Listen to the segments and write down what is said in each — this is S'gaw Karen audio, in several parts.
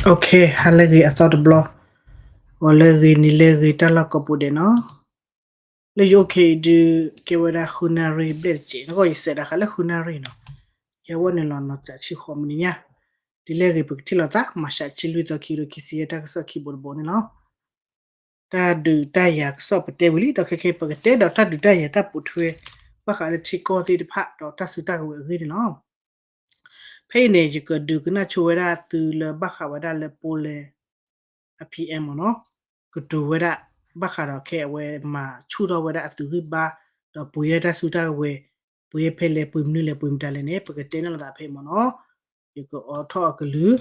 ဟါလၢအဂ့ၤအသီတဘျီ, ဂီၤလၢအဂ့ၤ နံၤလၢအဂ့ၤ တၢ်လီၢ်ကိးပူၤဒဲးနီၤ. လၢယအိၣ်ခဲအံၤဒုး ကဲဝဲဒၣ်ဃုနၣ်ရံၣ်ဘျဲၣ်တစဲး, နကီၢ်ယစဲးဒၣ်ဃးလၢဃုနၣ်ရံၣ်နီၤ. ယဟဲဝဲနုာ်လီၤနီၤ စးဆံဃိးမံးနံးညါ, ဒ်လဲၣ်ဂ့ၤ ပကထံၣ်လိာ်သး မၤရှးဆံလွံၢ်သီ ခံကထိခံဆံယဲၢ် တၢ်ကစီၣ်ခံဘိတဘိန့ၣ်လီၤ. တၢ်ဒုးတၢ်ယၤကစီၣ်ပတဲဝံၤလံ, ဒီးခဲခဲပကတဲဒီးတၢ်ဒုးတၢ်ယၤတၢ်ပိာ်ထွဲ ဘၣ်ဃးလၢထံကီၢ်သ့ၣ်တဖၣ် ဒီးတၢ်စုတၢ်ကဝဲၤအဂ့ၢ်န့ၣ်လီၤ. ဖဲအံၤန့ၣ် ယကဒုးကနၣ်ဆိဝဲဒၣ်သုလၢဘၣ်ဃးဝဲဒၣ်လၢ Poland အ PM မ့ၢ်နီၤ, ကတိၤဝဲဒၣ် ဘၣ်ဃးဒီးခဲအဝဲမၤဆူၣ်ထီၣ်ဝဲဒၣ်အသုးဂံၢ်ဘါ, ဒီးပှ့ၤယဲၢ်တၢ်စုတၢ်ကဝဲၤ, ပှ့ၤယဲၢ်ဖဲလဲၣ် ပှ့ၤမနုၤလဲၣ် ပှ့ၤမတၤလဲၣ်န့ၣ် ပကတဲန့ၢ်လိာ်သးဖဲအံၤမ့ၢ်နီၤ. ယကအိးထီၣ်အကလုၢ်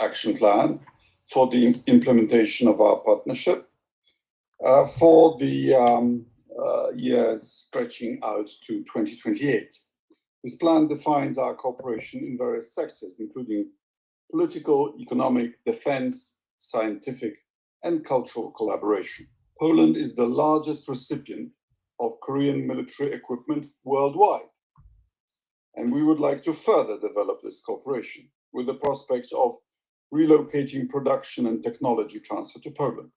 action plan for the implementation of our partnership, uh, for the, um, uh, years stretching out to twenty twenty-eight. This plan defines our cooperation in various sectors, including political, economic, defense, scientific, and cultural collaboration. Poland is the largest recipient of Korean military equipment worldwide, and we would like to further develop this cooperation with the prospect of relocating production and technology transfer to Poland.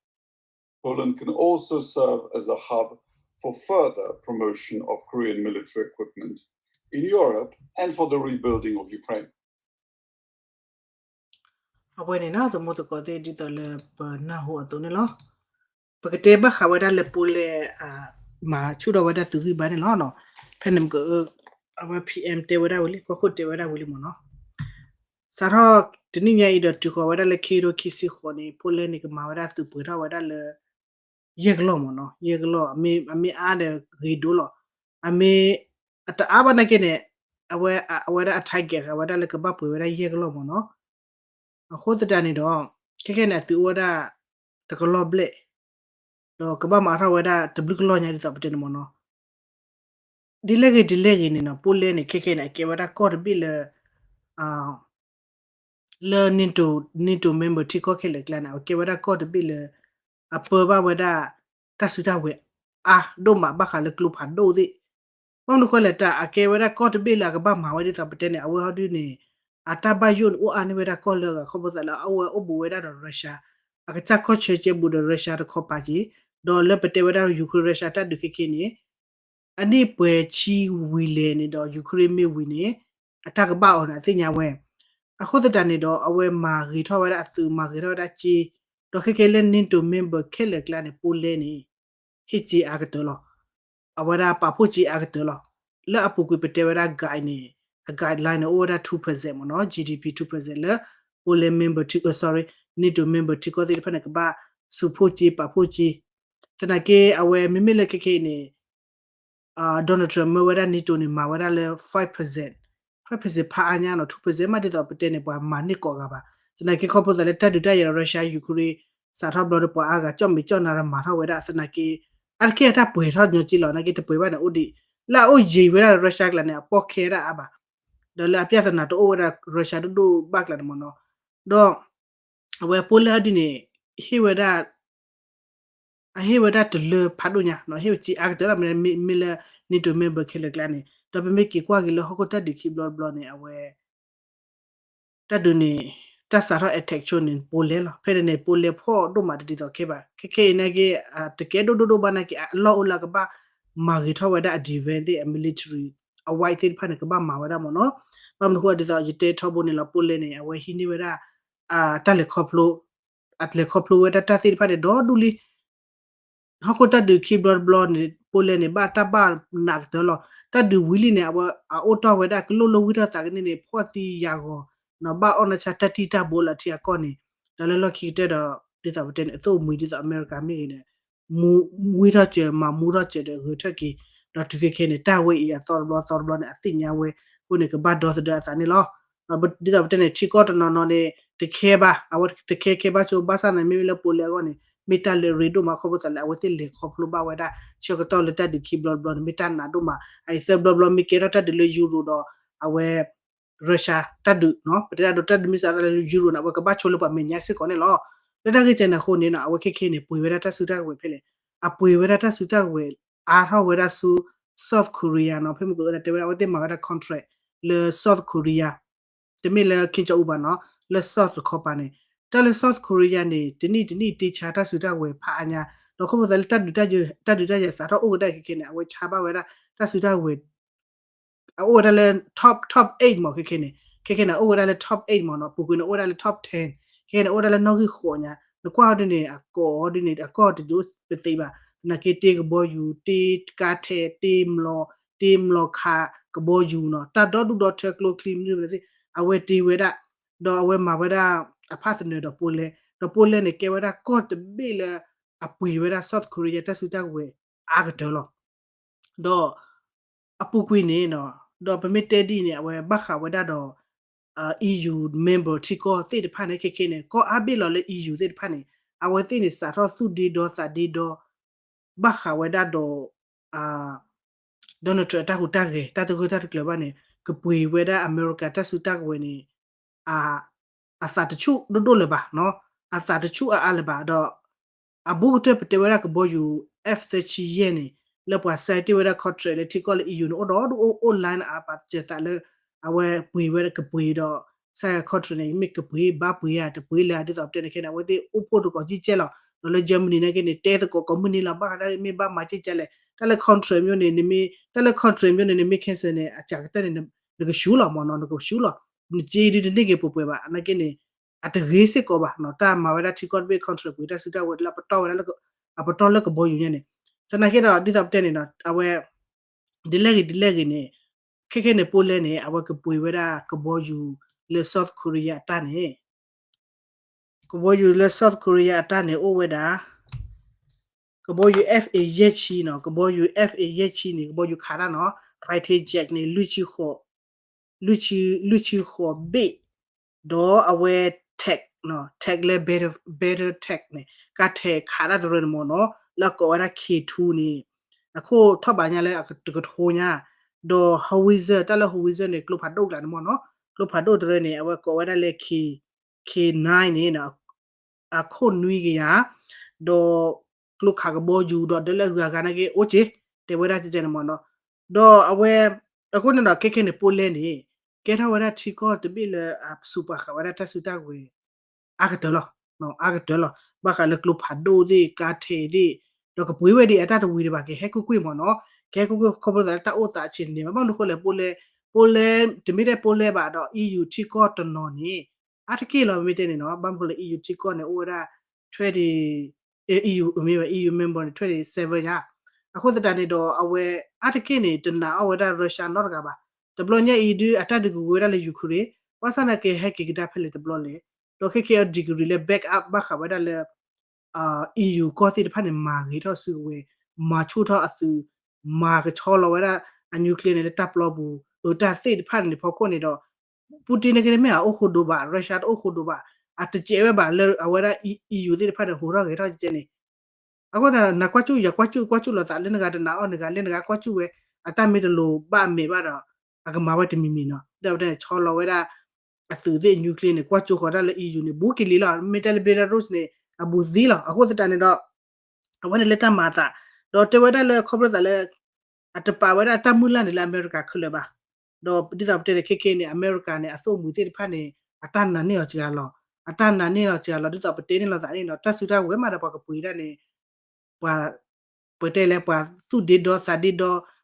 Poland can also serve as a hub for further promotion of Korean military equipment in Europe and for the rebuilding of Ukraine. အဝဲန့ၣ်နီၤ သမူသကိးသ့ၣ် ဒ်သိးလၢပနၢ်ဟူအသိးန့ၣ်လီၤ. ပကတဲဘၣ်ဃးဝဲဒၣ်လၢ Poland မၤဆူၣ်ထီၣ်ဝဲဒၣ်သုးဂံၢ်ဘါန့ၣ်လီၤ. ဖဲန့ၣ်မ့ၢ် အဝဲ PM တဲဝဲဒၣ်ဝံၤလံ ကီၢ်ခိၣ်တဲဝဲဒၣ်ဝံၤလံမ့ၢ်နီၤ. စးထီၣ်တနံၣ်ညါအံၤဒီးတုၤဃီၤဝဲဒၣ်လၢခံကထိခံဆံဃိးန့ၣ် Poland န့ၣ် ကမၤဝဲဒၣ်သုးပှ့ၤထီၣ်ဝဲဒၣ်လၢ ယဲၢ်ကလီၢ်မ့ၢ်နီၤ, ယဲၢ်ကလီၢ် အမ့ၢ်အါဒီးဂ့ၤဒိၣ်လီၤ. အမ့ၢ် အတအါဘၣ်နာ်က့န့ၣ် အဝဲ အဝဲဒၣ်အ target ဃာ်ဝဲဒၣ်လၢကဘၣ်ပှ့ၤဝဲဒၣ်ယဲၢ်ကလီၢ်မ့ၢ်နီၤ. အဃိသတးန့ၣ်ဒီး ခဲခဲန့ၣ် အသုးအိၣ်ဝဲဒၣ် တကလီၢ်ဘျဲၣ် ဒီးကဘၣ်မၤထီၣ်ဝဲဒၣ်တဘျုးကလီၢ်ညါဒ်သိးပတဲန့ၣ်မ့ၢ်နီၤ. ဒ်လဲၣ်ဂ့ၤဒ်လဲၣ်ဂ့ၤန့ၣ်နီၤ Poland န့ၣ် ခဲခဲန့ၣ် အကဲဝဲဒၣ်ကီၢ်တဘ့ၣ်လၢ လၢ NATO, NATO member ထံကီၢ်ခဲလၢာ်ကျါန့ၣ် အကဲဝဲဒၣ်ကီၢ်တဘ့ၣ်လၢ အပၢဘၣ်ဝဲဒၣ် တၢ်စုတၢ်ဝဲၤအါဒိၣ်မး ဘၣ်ဃးလၢကျိဖးဒိၣ်သ့ၣ်. ဘၣ်မနုၤဃိလဲၣ် တၢ်အကဲဝဲဒၣ်ကီၢ်တဘ့ၣ်လၢအကဘၣ်မၤဝဲဒ်သိးပတဲန့ၣ် အဝဲဟီဒုန့ၣ် အတၢ်ဘၣ်ယိၣ်န့ၣ် အိၣ်အါန့ၢ်ဝဲဒၣ်ကီၢ်လၢအဂၤ ခီဖျိသးလၢအအိၣ်ဝဲအိၣ်ဘူးဝဲဒၣ်ဒီး Russia, အကစၢ်ကီၢ်ဆၢကဲဘူးဒီး Russia တခီပၤက့ၤ, ဒီးလၢပတဲဝဲဒၣ် Ukraine Russia တၢ်ဒုးခဲခဲန့ၣ် အနံၣ်ပှဲၤဆံဝံၤလဲၣ်န့ၣ်ဒီး Ukraine မ့ၢ်ဝံၤန့ၣ် အတၢ်ကဘၣ်အီၤန့ၣ် အသ့ၣ်ညါဝဲ. အဃိသတးန့ၣ်ဒီး အဝဲမၤဂ့ၤထီၣ်ဝဲဒၣ်အသုး မၤဂ့ၤထီၣ်ဝဲဒၣ်စ့, ဒီးခဲခဲလၢ NATO member ခဲလၢာ်ကျါန့ၣ် Poland န့ၣ် ဟ့ၣ်စ့အါကတၢၢ်လီၤ. အဝဲဒၣ်ပာ်ဖှိၣ်စ့အါကတၢၢ်လီၤ. လၢအပူၤကွံာ်ပတဲဝဲဒၣ် guide န့ၣ် အ guideline န့ၣ် အိၣ်ဝဲဒၣ် two percent မ့ၢ်နီၤ, GDP two percent လၢ Poland member ထံ sorry, NATO member ထံကီၢ်သ့ၣ်တဖၣ်န့ၣ် ကဘၣ် support စ့ ပာ်ဖှိၣ်စ့. သနာ်က့ အဝဲမ့မ့ၢ်လၢခဲခဲအံၤန့ၣ် Donald Trump မၢဝဲဒၣ် NATO န့ၣ် မၤဝဲဒၣ်လၢ five percent, five percent ဖးအါညါနီၤ, two percent မးဒ်သိးပတဲန့ၣ် ပှၤမၤန့ၢ်ကိးဂၤဘၣ်. သနာ်က့ခီဖျိသးလၢတၢ်ဒုးတၢ်ယၤဒီး Russia Ukraine စးထီၣ်ဘျီဒီး ပှၤအါဂၤကၠီၣ်မဲာ်ကၠီၣ်နါဒီးမၤထီၣ်ဝဲဒၣ်. သနာ်က့ အါတက့ၢ်အတၢ်ပှဲၤထီၣ်ညီက့လီၤ. သနာ်က့တပှဲၤဘၣ်န့ၣ်အိၣ်ဒံး လၢအအိၣ်ယံၤဝဲဒၣ်ဒီး Russia ကျါန့ၣ် အပီၢ်ခဲဒၣ်အါဘၣ်. ဒီးလၢအပြဿနာတအိၣ်ဝဲဒၣ် Russia ဒိၣ်ဒိၣ်ဘၣ်ကျါန့ၣ်မ့ၢ်နီၤ. ဒီး အဝဲ Poland ဒ်န့ၣ် ဟ့ၣ်ဝဲဒၣ် အဟ့ၣ်ဝဲဒၣ်တလၢဖးဒိၣ်ညါနီၤ, ဟ့ၣ်ဝဲစ့အါကတၢၢ်လီၤ. မ့မ့ၢ်လၢ NATO member ခဲလၢာ်ကျါန့ၣ် ဒီးပမ့ၢ်က့ၤကွၢ်က့ၤလၢဟီၣ်ခိၣ်တၢ်ဒုးခံဘျီတဘျီန့ၣ် အဝဲ တၢ်ဒုးန့ၣ် တၢ်စးထီၣ် attack ဆိန့ၣ် Poland လီၤ. ဖဲန့ၣ်န့ၣ် Poland ဖှီၣ်ဒိၣ်မးတဒ်သိးခဲဘၣ်. ခဲခဲအံၤနာ်က့ တကဲဒိၣ်ဒိၣ်ဒိၣ်ဘၣ်နာ်က့ အလီၢ်အိၣ်လၢအကဘၣ်မၤဂ့ၤထီၣ်ဝဲဒၣ်အ defense သ့ၣ် အ military အ wide သ့ၣ်တဖၣ်န့ၣ် ကဘၣ်မၤဝဲဒၣ်မ့ၢ်နီၤ. ဘၣ်မနုၤဃိဒ်သိးယတဲထီဘိန့ၣ်လီၤ Poland န့ၣ် အဝဲဟံးန့ၢ်ဝဲဒၣ် တၢ်လဲၤခီဖျိ အလဲၤခီဖျိဝဲဒၣ်တၢ်သ့ၣ်တဖၣ်န့ၣ် ဒီဒူၣ်လံ ဟီၣ်ခိၣ်တၢ်ဒုးခံဘျီတဘျီန့ၣ် Poland န့ၣ် ဘၣ်တၢ်ဘၣ်နးကတၢၢ်လီၤ. တၢ်ဒုးဝံၤလံန့ၣ် အဝဲအအိၣ်တီၢ်ဝဲဒၣ်ကလိၣ်လၢဝံထီၣ်သးကန့ၣ်န့ၣ် ဖှီၣ်သံယာ်ဂီၤ ဘၣ်အီၣ်နီၢ်ဆါတၢ်တံၢ်တၢ်ဘိလၢထံအကီၢ်န့ၣ် ဒီးလၢလီၢ်ခံကတၢၢ်ဒီး ဒ်သိးပတဲန့ၣ် အသိၣ်မှံၤဒ်သိးအမဲရကၤမ့ၢ်ဂ့ၤန့ၣ် မူဝံထီၣ်စၢၤ မၤမူထီၣ်စၢၤဒီးဂဲၤထၢၣ်က့ၤ ဒီးတုၤခဲခဲန့ၣ် တၢ်ဝဲအံၤအသီတဘျီသီတဘျီန့ၣ် အသ့ၣ်ညါဝဲအဃိန့ၣ် ကဘၣ်ဒီသဒၢအသးန့ၣ်လီၤ. ဒ်သိးပတဲန့ၣ် ထံကီၢ်တနီၤနီၤန့ၣ် တခဲဘၣ် အဝဲတခဲခဲဘၣ်ဆိ ဘၣ်ဆၣ်န့ၣ် မ့မ့ၢ်လၢ Poland အဂီၢ်န့ၣ် မ့ၢ်တၢ်လၢအရ့ဒိၣ်မးခီဖျိသးလၢအဝဲသ့ၣ်လဲၤခီဖျိဘၣ်ဝဲဒၣ် ဆၢကတီၢ်လၢတၢ်ဒုးခံဘျီတဘျီန့ၣ် မ့ၢ်တၢ်နးဒိၣ်မး အအံၤသၢဘျီဘျီမ့ၢ်ကဲထီၣ်တၢ်ဒုးလၢ Euro ဒီး အဝဲ Russia တၢ်ဒုး ပတဲဒၣ်ဒီးတၢ်ဒုးမ့ၢ်စးသးလၢ Euro န့ၣ် အဝဲကဘၣ်ဆိလၢပှၤမဲာ်ညါစ့ၢ်ကီးန့ၣ်လီၤ. လၢတၢ်ဂ့ၢ်ကဲန့ၣ်အဃိန့ၣ် အဝဲခဲခဲန့ၣ် ပှ့ၤဝဲဒၣ်တၢ်စုတၢ်ကဝဲၤဖဲလဲၣ် အပှ့ၤဝဲဒၣ်တၢ်စုတၢ်ကဝဲၤ အါထီၣ်ဝဲဒၣ်ဆူ South Korea နီၤ, ဖဲမုၢ်ကအိၣ်ဒၣ်တဲဝဲဒၣ် အဝဲသ့ၣ်မၤဝဲဒၣ် contract လၢ South Korea, တမ့ၢ်လၢ Kim Jong Un ဘၣ်နီၤ, လၢ South တခီပၤန့ၣ်, တၢ်လၢ South Korea န့ၣ် တနံၣ်တနံၣ်တ့ဆါတၢ်စုတၢ်ဝဲၤဖးအါညါ, ဒီးခီဖျိသးလၢ တၢ်ဒုးတၢ်ယၤစးထီၣ်အိၣ်ကဒါခဲခဲန့ၣ် အဝဲဆါဘၣ်ဝဲဒၣ် တၢ်စုတၢ်ဝဲၤ အအိၣ်ဝဲဒၣ်လၢ top top eight မး ခဲခဲန့ၣ်, ခဲခဲန့ၣ် အအိၣ်ဝဲဒၣ်လၢ top eight မးနီၤ, ပူၤကွံာ်န့ၣ် အိၣ်ဝဲဒၣ်လၢ top ten, ခဲခဲန့ၣ် အိၣ်ဝဲဒၣ်လၢနီၣ်ဂံၢ်ဃိးညါ, နကွၢ်အီၤဒ်န့ၣ် အကီၢ်အီၤဒ်န့ၣ် အကီၢ်တဒိၣ်ပသ့ဘၣ်, သနာ်က့တ့ကဘီယူၤ, တ့ကါထဲး, တ့မျိာ်, တ့မျိာ်ခးကဘီယူၤနီၤ, တၢ်ဒီဒူၣ်ဒီထၢကျိချံမနုၤသ့ၣ် အဝဲတ့ဝဲဒၣ်, ဒီးအဝဲမၤဝဲဒၣ် အဖၣ်သနၢၤဒီး Poland, ဒီး Poland န့ၣ် ကဲဝဲဒၣ်ကီၢ်တဘ့ၣ်လၢ အပှ့ၤဝဲဒၣ် South Korea တၢ်စုတၢ်ဝဲၤအါကတၢၢ်လီၤ. ဒီးအပူၤကွံာ်န့ၣ်, ဒီးပမ့ၢ်တဲဒ်န့ၣ် အဝဲဘၣ်ဃးဝဲဒၣ်ဒီး EU member ထံကီၢ်သ့ၣ်တဖၣ်န့ၣ် ခဲခဲန့ၣ် ကီၢ်အါဘ့ၣ်လီၤလၢ EU သ့ၣ်တဖၣ်န့ၣ် အဝဲသ့ၣ်န့ၣ် စးထီၣ်သူၣ်ဒ့ဒီသးဒ့ဒီ ဘၣ်ဃးဝဲဒၣ်ဒီး Donald Trump အတၢ်ဟူးတၢ်ဂဲၤ တၢ်တဂၢၢ်တၢ်တကျၢၤဘၣ်န့ၣ် ကပှ့ၤဝဲဒၣ်အမဲရကၤတၢ်စုတၢ်ကဝဲၤန့ၣ် အသးတဆူၣ်ဒိၣ်ဒိၣ်လၢၤဘၣ်, အသးတဆူၣ်အါအါလၢၤဘၣ်, ဒီးအဘူးကတၢၢ်ပတဲဝဲဒၣ်ကဘီယူၤ F thirty ယဲၢ်န့ၣ် လၢပှၤ sign တ့ၢ်ဝဲဒၣ် contract လၢထံကီၢ်လၢ EU န့ၣ် အိၣ်ဒီးဒုးအိၣ် online အါ ပာ်စၢၤသးလၢ အဝဲပှ့ၤဝဲကပှ့ၤဒီး sign contract န့ၣ် မ့ၢ်ကပှ့ၤဘၣ်ပှ့ၤဧါ တပှ့ၤလၢၤဧါ ဒ်သိးပတဲန့ၣ်ခဲန့ၣ် အဝဲသ့ၣ်အိၣ်ဖှိၣ်တကိးကံၢ်ကဲလီၤ, ဒီးလၢ Germany နာ်က့န့ၣ် တဲသကိးကိးမုၢ်နံၤလီၤ, ဘၣ်ဃးဒၣ်မ့ၢ်ဘၣ်မၤကံၢ်ကဲလဲၣ်, တၢ်လၢ contract မျိုးန့ၣ် နမ့ၢ် တၢ်လၢ contract မျိုးန့ၣ် နမ့ၢ် cancel န့ၣ် အစှၤကတၢၢ်န့ၣ် နကဆူၣ်လီၤမ့ၢ်နီၤ, နကဆူၣ်လီၤ, နစ့ဒုးတန့ၢ်က့ၤပှဲၤပှဲၤဘၣ်, နာ်က့န့ၣ် အတဂ့ၤစ့ၢ်ကီးဘၣ်နီၤ, တၢ်မၤဝဲဒၣ်ထံကီၢ်တဘ့ၣ် contract ပှ့ၤတၢ်စုတၢ်ဝဲၤလၢအပတီၢ်ဝဲဒၣ်လၢ အပတီၢ်လၢကဘီယူၤညါန့ၣ်, သနာ်က့ဒီး ဒ်သိးပတဲန့ၣ်နီၤ အဝဲ ဒ်လဲၣ်ဂ့ၤဒ်လဲၣ်ဂ့ၤန့ၣ် ခဲခဲန့ၣ် Poland န့ၣ် အဝဲကပှ့ၤဝဲဒၣ်ကဘီယူၤလၢ South Korea အတၢ်န့ၣ်, ကဘီယူၤလၢ South Korea အတၢ်န့ၣ် အိၣ်ဝဲဒၣ် ကဘီယူၤ F A ယဲၢ်ဆံနီၤ, ကဘီယူၤ F A ယဲၢ်ဆံန့ၣ် ကဘီယူၤခးတၢ်နီၤ, fighter jet န့ၣ် လွံၢ်ဆံဃိး, လွံၢ်ဆံ, လွံၢ်ဆံဃိးဘ့ၣ်, ဒီးအဝဲ tank နီၤ, tank လၢ battle, battle tank န့ၣ် ကါထဲးခးတၢ်တရၢန့ၣ်မ့ၢ်နီၤ, လၢအကိးဝဲဒၣ် K two န့ၣ် အခိၣ်ထီၣ်ဘးညါလၢအကတကထိညါ, ဒီး howitzer တၢ်လၢ howitzer န့ၣ် ကျိဖးဒိၣ်ကျါန့ၣ်မ့ၢ်နီၤ, ကျိဖးဒိၣ်တရၢန့ၣ် အဝဲကိးဝဲဒၣ်လၢ K, K nine န့ၣ် အခိၣ်နွံကယၤ, ဒီးကျိခးကဘီယူၤဒီးဒၢလၢအဂၤဂၤနာ်က့ အိၣ်က့ၤ တဲဝဲဒၣ်ကဲန့ၣ်မ့ၢ်နီၤ, ဒီးအဝဲ အဃိန့ၣ်ဒီး ခဲခဲန့ၣ် Poland န့ၣ် ကဲထီၣ်ဝဲဒၣ်ထံကီၢ်တဘ့ၣ်လၢအစူးပာ်ဃာ်ဝဲဒၣ်တၢ်စုတၢ်ဝဲၤ အါကတၢၢ်လီၤ, အါကတၢၢ်လီၤ, ဘၣ်ဃးလၢကျိဖးဒိၣ်သ့ၣ် ကါထဲးသ့ၣ်, ဒီးကပှ့ၤဝဲဒ်အတၢ်တဝံၤဒံးဘၣ် ကဟဲကွ့ၢ်ကွ့ၢ်မ့ၢ်နီၤ, ကဟဲကွ့ၢ်ကွ့ၢ် ခီဖျိသးလၢတၢ်အိၣ်သးအဆံးန့ၣ် ဘၣ်မနုၤဃိလဲၣ် Poland, Poland တမ့ၢ်ထဲ Poland ဘၣ်ဒီး EU ထံကီၢ်တနီၤန့ၣ် အါတက့ၢ်လီၤ မ့ၢ်တဲန့ၣ်နီၤ, ဘၣ်မနုၤဃိလဲၣ် EU ထံကီၢ်န့ၣ် အိၣ်ဝဲဒၣ် twenty, EU မ့ၢ်ဝဲ EU member န့ၣ် twenty seven ယါ, အဃိသတးန့ၣ်ဒီး အဝဲ အါတက့ၢ်န့ၣ် တနာ်အီၣ်ဝဲဒၣ် Russia နီတဂၤဘၣ်, တဘျီညါအံၤဒုး အတၢ်ဒုးကဝဲၤဝဲဒၣ်လၢ Ukraine, ဘၣ်ဆၣ်သနာ်က့ဟဲက့ၤကဒါဖဲလဲၣ်တဘျီလဲၣ်, ဒီးခဲခဲအံၤ degree လၢ back up ဘၣ်ဃးဝဲဒၣ်လၢ EU ကီၢ်သ့ၣ်တဖၣ်န့ၣ် မၤဂ့ၤထီၣ်စုကဝဲၤ, မၤဆူၣ်ထီၣ်အသုး, မၤကဆီလီၤဝဲဒၣ်အ nuclear န့ၣ် လၢတၢ်ပျီပူၤ, အတၢ်သ့ၣ်တဖၣ်န့ၣ် ဖီခိၣ်န့ၣ်ဒီး Putin န့ၣ်က့န့ၣ် မ့ၢ်အအိၣ်ဃိဒိၣ်ဘၣ်, Russia တအိၣ်ဃိဒိၣ်ဘၣ်, အတစဲးဝဲဘၣ်လၢအဝဲဒၣ် EU သ့ၣ်တဖၣ်န့ၣ် ဟူးထီၣ်ဂဲၤထီၣ်ကဲန့ၣ်, အဃိသတး နကွၢ်ကၠူၣ် ယကွၢ်ကၠူၣ် ကွၢ်ကၠူၣ်လိာ်သးလၢနဂၤတနာ်အီၤ နဂၤလၢနဂၤကွၢ်ကၠူၣ်ဝဲ, အတၢ်မ့ၢ်တလိၤဘၣ်အမဲာ်ဘၣ်ဒီး အကမၤဝဲတမံၤမံၤနီၤ, ဒီးအဝဲဒၣ်န့ၣ် ဆီလီၤဝဲဒၣ် အသုးသ့ၣ် nuclear န့ၣ် ကွၢ်ကၠူၣ်ဃီၤတၢ်လၢ EU န့ၣ် ဘူးကလံၤလီၤ, မ့ၢ်တဲလၢ Belarus န့ၣ် အဘူးသံလီၤ, အဃိသတးန့ၣ်ဒီး အဝဲန့ၣ်လၢတၢ်မၤအသး, ဒီးတဲဝဲဒၣ်လၢခီဖျိသးလၢ အတပာ်ဝဲဒၣ်တၢ်မုၢ်လၢ်န့ၣ်လၢအမဲရကၤခဲလၢာ်ဘၣ်, ဒီးဒ်သိးပတဲန့ၣ် ခဲခဲန့ၣ် အမဲရကၤန့ၣ် အသိၣ်မှံၤသ့ၣ်တဖၣ်န့ၣ် အတၢ်နာ်န့ၢ်အီၤစှၤလီၤ, အတၢ်နာ်န့ၢ်အီၤစှၤလီၤ ဒ်သိးပတဲန့ၢ်လိာ်သးန့ၣ်ဒီး တၢ်စုတၢ်ဝဲၤမးဒီးပှၤကပှ့ၤဒၣ်န့ၣ် ပှၤ ပတဲလဲၣ် ပှၤသူၣ်ဒ့ဒီသးဒ့ဒီ,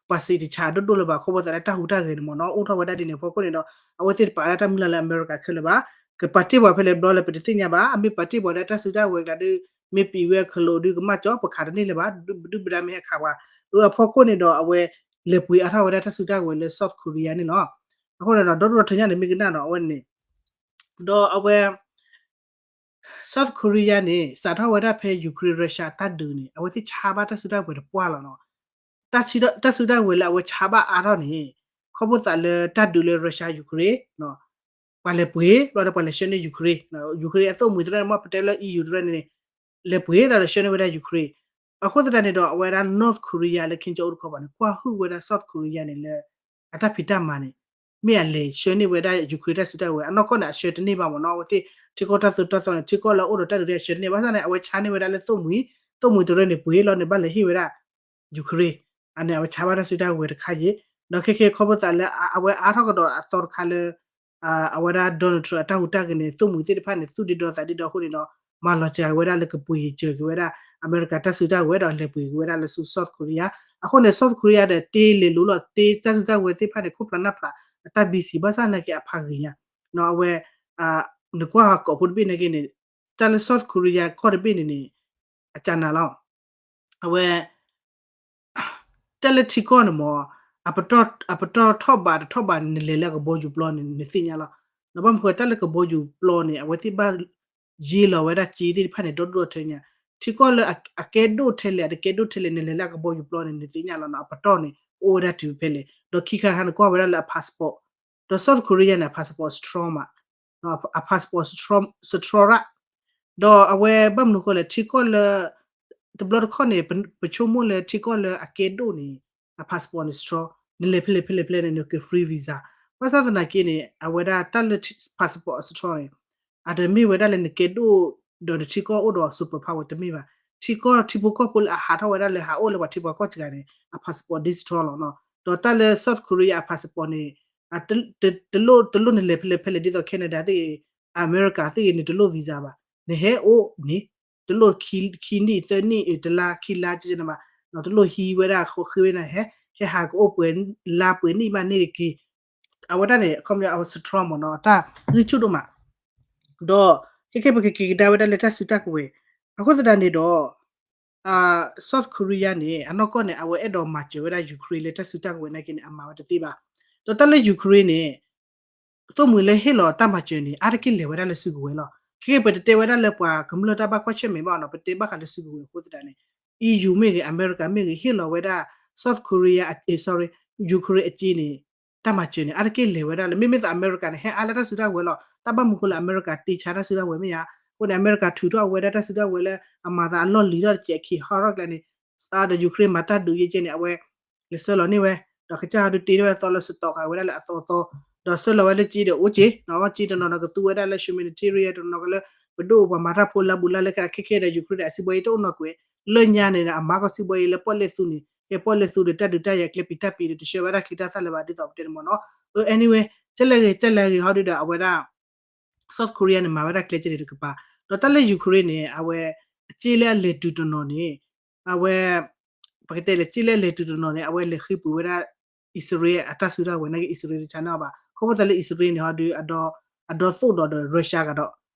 ပှၤစံးတဆးဒိၣ်ဒိၣ်လၢၤဘၣ် ခီဖျိသးလၢတၢ်ဟူးတၢ်ဂဲၤန့ၣ်မ့ၢ်နီၤ အိၣ်ထီၣ်ဝဲဒၣ်ဒ်န့ၣ်အဖီခိၣ်န့ၣ်ဒီး အဝဲသ့ၣ်တပာ်ဝဲဒၣ်တၢ်မုၢ်လၢ်လၢအမဲရကၤခဲလၢာ်ဘၣ်. ကပာ်တ့ၢ်ပှၤဖဲလဲၣ်ဘျီလဲၣ် ပတသ့ၣ်ညါဘၣ်. အမ့ၢ်ပာ်တ့ၢ်ပှၤဒီးတၢ်စုတၢ်ဝဲၤကျါဒီး မ့ၢ်ပံၤဝဲခလိာ်ဒီးကမၣ်ကၠီ ပခးတန့ၢ်လၢၤဘၣ်. ဒုၣ်ဒုၣ်ပဒါမ့ၢ်ဟဲခးပှၤ အဖီခိၣ်န့ၣ်ဒီး အဝဲလဲၤပှ့ၤအါထီၣ်ဝဲဒၣ်တၢ်စုတၢ်ဝဲၤလၢ South Korea န့ၣ်လီၤ. အဃိန့ၣ်ဒီး ဒီတဘျီတညါန့ၣ် မ့ၢ်ကနၣ်ဒီးအဝဲန့ၣ် ဒီးအဝဲ South Korea န့ၣ် စးထီၣ်ဝဲဒၣ်ဖဲ Ukraine Russia တၢ်ဒုးန့ၣ် အဝဲသ့ၣ်ဆါဘၣ်တၢ်စုတၢ်ဝဲၤတပှၢ်လီၤနီၤ. တၢ်စုတၢ်ဝဲၤလၢအဝဲဆါဘၣ်အါထီၣ်န့ၣ် ခီဖျိသးလၢတၢ်ဒုးလၢ Russia Ukraine ပှၤလဲၤပှ့ၤ ဘျီဒီးပှၤလဲၤဆှၢန့ၢ် Ukraine, Ukraine အသိၣ်မှံၤတရၢန့ၣ် မ့ၢ်ပတဲလၢ EU တရၢန့ၣ် လဲၤပှ့ၤဒီးလဲၤဆှၢန့ၢ်ဝဲဒၣ် Ukraine. အဃိသတးန့ၣ်ဒီး အဝဲဒၣ် North Korea လၢ Kim Jong Un တခီပၤန့ၣ် ကွၢ်ဟုၣ်ဝဲဒၣ် South Korea န့ၣ်လၢ အတၢ်ဖံးတၢ်မၤန့ၣ် မ့ၢ်အလဲၤဆှၢန့ၢ်ဝဲဒၣ် Ukraine တၢ်စုတၢ်ဝဲၤ အနီၢ်ကီၢ်န့ၣ် အဆှၢတန့ၢ်ဘၣ်မ့ၢ်နီၤ. အဝဲသ့ၣ်ထံကီၢ်တၢ်သိၣ်တၢ်သီန့ၣ် ထံကီၢ်လၢအအိၣ်ဒီးတၢ်ဒုးတၢ်အဆှၢတန့ၢ်ဘၣ်ဆၣ်န့ၣ် အဝဲဆါန့ၢ်ဝဲဒၣ်လၢသိၣ်မှံၤ, သိၣ်မှံၤတရၢန့ၣ် ပှ့ၤလီၤန့ၣ် ဘၣ်လဲၤဟ့ၣ်ဝဲဒၣ် Ukraine. အန့ၣ် အဝဲဆါဘၣ်တၢ်စုတၢ်ကဝဲၤတခါယံၤ, ဒီးခဲကဲခီဖျိသးလၢ အဝဲအါထီၣ်ကဒီးအသီတခါလၢ အဝဲဒၣ် Donald Trump အတၢ်ဟူးတၢ်ဂဲၤန့ၣ် သိၣ်မှံၤသ့ၣ်တဖၣ်န့ၣ် သူၣ်ဒ့ဒီသးဒ့ဒီအဃိန့ၣ်ဒီး မၤလီၤစှၤဝဲဒၣ်လၢကပှ့ၤစၢၤက့ၤဝဲဒၣ် အမဲရကၤတၢ်စုတၢ်ကဝဲၤဒီးလဲၤပှ့ၤက့ၤဝဲဒၣ်လၢဆူ South Korea. အဃိန့ၣ် South Korea ဒီးတ့လဲၤလိၤလီၤ တ့တၢ်စုတၢ်ကဝဲၤသ့ၣ်တဖၣ်န့ၣ် ခိၣ်ဖျါနၢ်ဖျါ အတၢ်ဘံစံး ဘၣ်ဆၣ်နာ်က့အဖးဂ့ၤညါ အဝဲ နကွၢ်ကိးဖိတဘ့ၣ်နာ်က့န့ၣ် တၢ်လၢ South Korea ကီၢ်တဘ့ၣ်န့ၣ်န့ၣ် အကနၤလီၤ အဝဲ တၢ်လၢထံကီၢ်န့ၣ်မ့ၢ် အပတီၢ်ထီၣ်ဘးတထီၣ်ဘးန့ၣ် နလဲၤလၢအကဘီယူၤပျီန့ၣ် နသ့ၣ်ညါလီၤ. ဒီးဘၣ်မနုၤဃိတၢ်လၢကဘီယူၤပျီန့ၣ် အဝဲသ့ၣ်ဘၣ် ယ့လီၤဝဲဒၣ်စ့သ့ၣ်တဖၣ်န့ၣ် ဒီဒူၣ်ဒီထၢညါ ထံကီၢ်လၢအကဲဒိၣ်ထဲလဲၣ် အတကဲဒိၣ်ထဲလဲၣ် နလဲၤလၢအကဘီယူၤပျီန့ၣ် နသ့ၣ်ညါလီၤနီၤ အပတီၢ်န့ၣ် အိၣ်ဝဲဒၣ်တုၤဖဲလဲၣ် ဒီးခံခါတခါန့ၣ် ကွၢ်ဝဲဒၣ်လၢအ passport ဒီး South Korea န့ၣ် အ passport strong မး အ passport strong ရၣ် ဒီးအဝဲဘၣ်မနုၤဃိလဲၣ် ထံကီၢ်လၢ တဘျီတခီၣ်န့ၣ် ပဆိကမိၣ်လၢထံကီၢ်လၢအကဲဒိၣ်န့ၣ် အ passport န့ၣ် strong နလဲၤဖဲလဲၣ်ဖဲလဲၣ်ဖဲလဲၣ်န့ၣ် နက free visa ဘၣ်ဆၣ်သနာ်က့န့ၣ် အဝဲဒၣ်တၢ်လၢ passport strong န့ၣ် အတမ့ၢ်ဝဲဒၣ်လၢနကဲဒိၣ် ဒီးနထံကီၢ်အိၣ်ဒီး super power တမ့ၢ်ဘၣ်. ထံကီၢ်ထံဖိကီၢ်ဖိလၢအဟးထီၣ်ဝဲဒၣ်လၢဟးအိၣ်လၢပှၤထံပှၤကီၢ်စှၤန့ၣ် အ passport ဒ် strong လီၤနီၤ. ဒီးတၢ်လၢ South Korea အ passport န့ၣ် တလိၣ်နလဲၤဖဲလဲၣ်ဖဲလဲၣ်ဒ်သိး Canada သ့ၣ်ဂ့ၤ အမဲရကၤသ့ၣ်ဂ့ၤ နတလိၣ် visa ဘၣ်. နဟဲအိၣ်န့ၣ် တလိၣ်ခံနံၣ်သၢနံၣ် တလါခံလါကဲန့ၣ်ဘၣ်. တလိၣ်ဟံးဝဲဒၣ်ဃီဃ့ဝဲန့ၣ် ဟဲဟးကအိၣ်ပှဲၤလါပှဲၤနံၣ်ဘၣ်န့ၣ်တက့ၢ်. အဝဲဒၣ်န့ၣ် အခီပညီအဝဲ strong မ့ၢ်နီၤ အတၢ်ဂံၢ်ဆူၣ်ဒိၣ်မး ဒီး ခဲကဲပကက့ၤကဒါဝဲဒၣ်လၢတၢ်စုတၢ်ကဝဲၤ အဃိသတးန့ၣ်ဒီး South Korea န့ၣ် အနီၢ်ကီၢ်န့ၣ် အဝဲအဲၣ်ဒိးမၤစၢၤဝဲဒၣ် Ukraine လၢတၢ်စုတၢ်ကဝဲၤနာ်က့န့ၣ် အမၤဝဲတသ့ဘၣ်. ဒီးတၢ်လၢ Ukraine န့ၣ် သိၣ်မှံၤလၢဟ့ၣ်လီၤတၢ်မၤစၢၤန့ၣ် အါတက့ၢ်လဲၤဝဲဒၣ်လၢစုကဝဲၤလီၤ. ခဲကဲပတတဲဝဲဒၣ်လၢပှၤကမျၢၢ်တၢ်ဘၣ်ကွၢ်ဆၢၣ်မဲာ်ဘၣ်နီၤ ပတဲဘၣ်ဃးလၢစုကဝဲၤအဃိသတးန့ၣ် EU မ့ၢ်ဂ့ၤ အမဲရကၤမ့ၢ်ဂ့ၤ ဟ့ၣ်လီၤဝဲဒၣ် South Korea အ sorry Ukraine အစ့န့ၣ် တၢ်မၤစၢၤန့ၣ် အါတက့ၢ်လဲၤဝဲဒၣ်လၢ မ့မ့ၢ်သးအမဲရကၤန့ၣ် ဟဲအါလၢတၢ်စုတၢ်ကဝဲၤလီၤ. တၢ်ဘၣ်မနုၤဃိလၢအမဲရကၤတ့ဆါတၢ်စုတၢ်ကဝဲၤမ့ၢ်ဧါ. အဃိန့ၣ် အမဲရကၤထုးထီၣ်ဝဲဒၣ်တၢ်စုတၢ်ကဝဲၤလၢအမၤသးအလီၢ်လံၤထီၣ်တစဲးခံဟီထီၣ်ကျဲန့ၣ် ဒီး Ukraine မၤတၢ်ဒုးယဲကဲန့ၣ် အဝဲ လဲၤဆှၢလီၤန့ၢ်ဝဲ ဒီးကစၢ်ဟီဒုးတ့ထီၣ်ဝဲဒၣ်သီလၢ စတီးဃာ်ဝဲဒၣ်လၢအသီသီ, ဒီးဆှၢလီၤဝဲလၢစ့ဒီးအိၣ်စ့ နီၢ်စ့တနီၤနီၤကသူဝဲဒၣ်လၢ humanitarian တနီၤကလၢ ပဒိၣ်ပှၤမၤတၢ်ဖိလါဘူးလါလဲခဲဒၣ် ခဲခဲဒီး Ukraine ဒီးအစုဘှံးအံၤတအိၣ်နီတကွဲး, လၢညါန့ၣ် အမၤကီၢ်စုဘှံးအံၤလၢပီၣ်လဲၣ်သူန့ၣ် ကဲပီၣ်လဲၣ်သူဒီးတၢ်ဒုးတၢ်ယၤကျဲပံၤတၢ်ပံၤဒီး တဆှၢဝဲဒၣ်ချံတၢ်သၣ်လၢၤဘၣ်ဒ်သိးပတဲန့ၣ်မ့ၢ်နီၤ. အ anyway ကဲလဲၣ်ဂ့ၤ ကဲလဲၣ်ဂ့ၤဟီဒုဒီး အဝဲဒၣ် South Korea န့ၣ် မၤဝဲဒၣ်ကျဲကဲန့ၣ်တကပၤ, ဒီးတၢ်လၢ Ukraine န့ၣ် အဝဲ အစ့လၢအလဲၤတုၤတနီၤန့ၣ် အဝဲ ပကတဲလဲၣ် စ့လၢအလဲၤတုၤတနီၤန့ၣ် အဝဲလဲၤဃ့ပှ့ၤဝဲဒၣ် အံၣ်စရ့လးအတၢ်စုတၢ်ကဝဲၤနာ်က့ အံၣ်စရ့လးတဆါန့ၢ်အီၤဘၣ်. ခီဖျိသးလၢ အံၣ်စရ့လးန့ၣ် ဟီဒု အဒီသိၣ်ဒီးဒီး Russia ကဒီး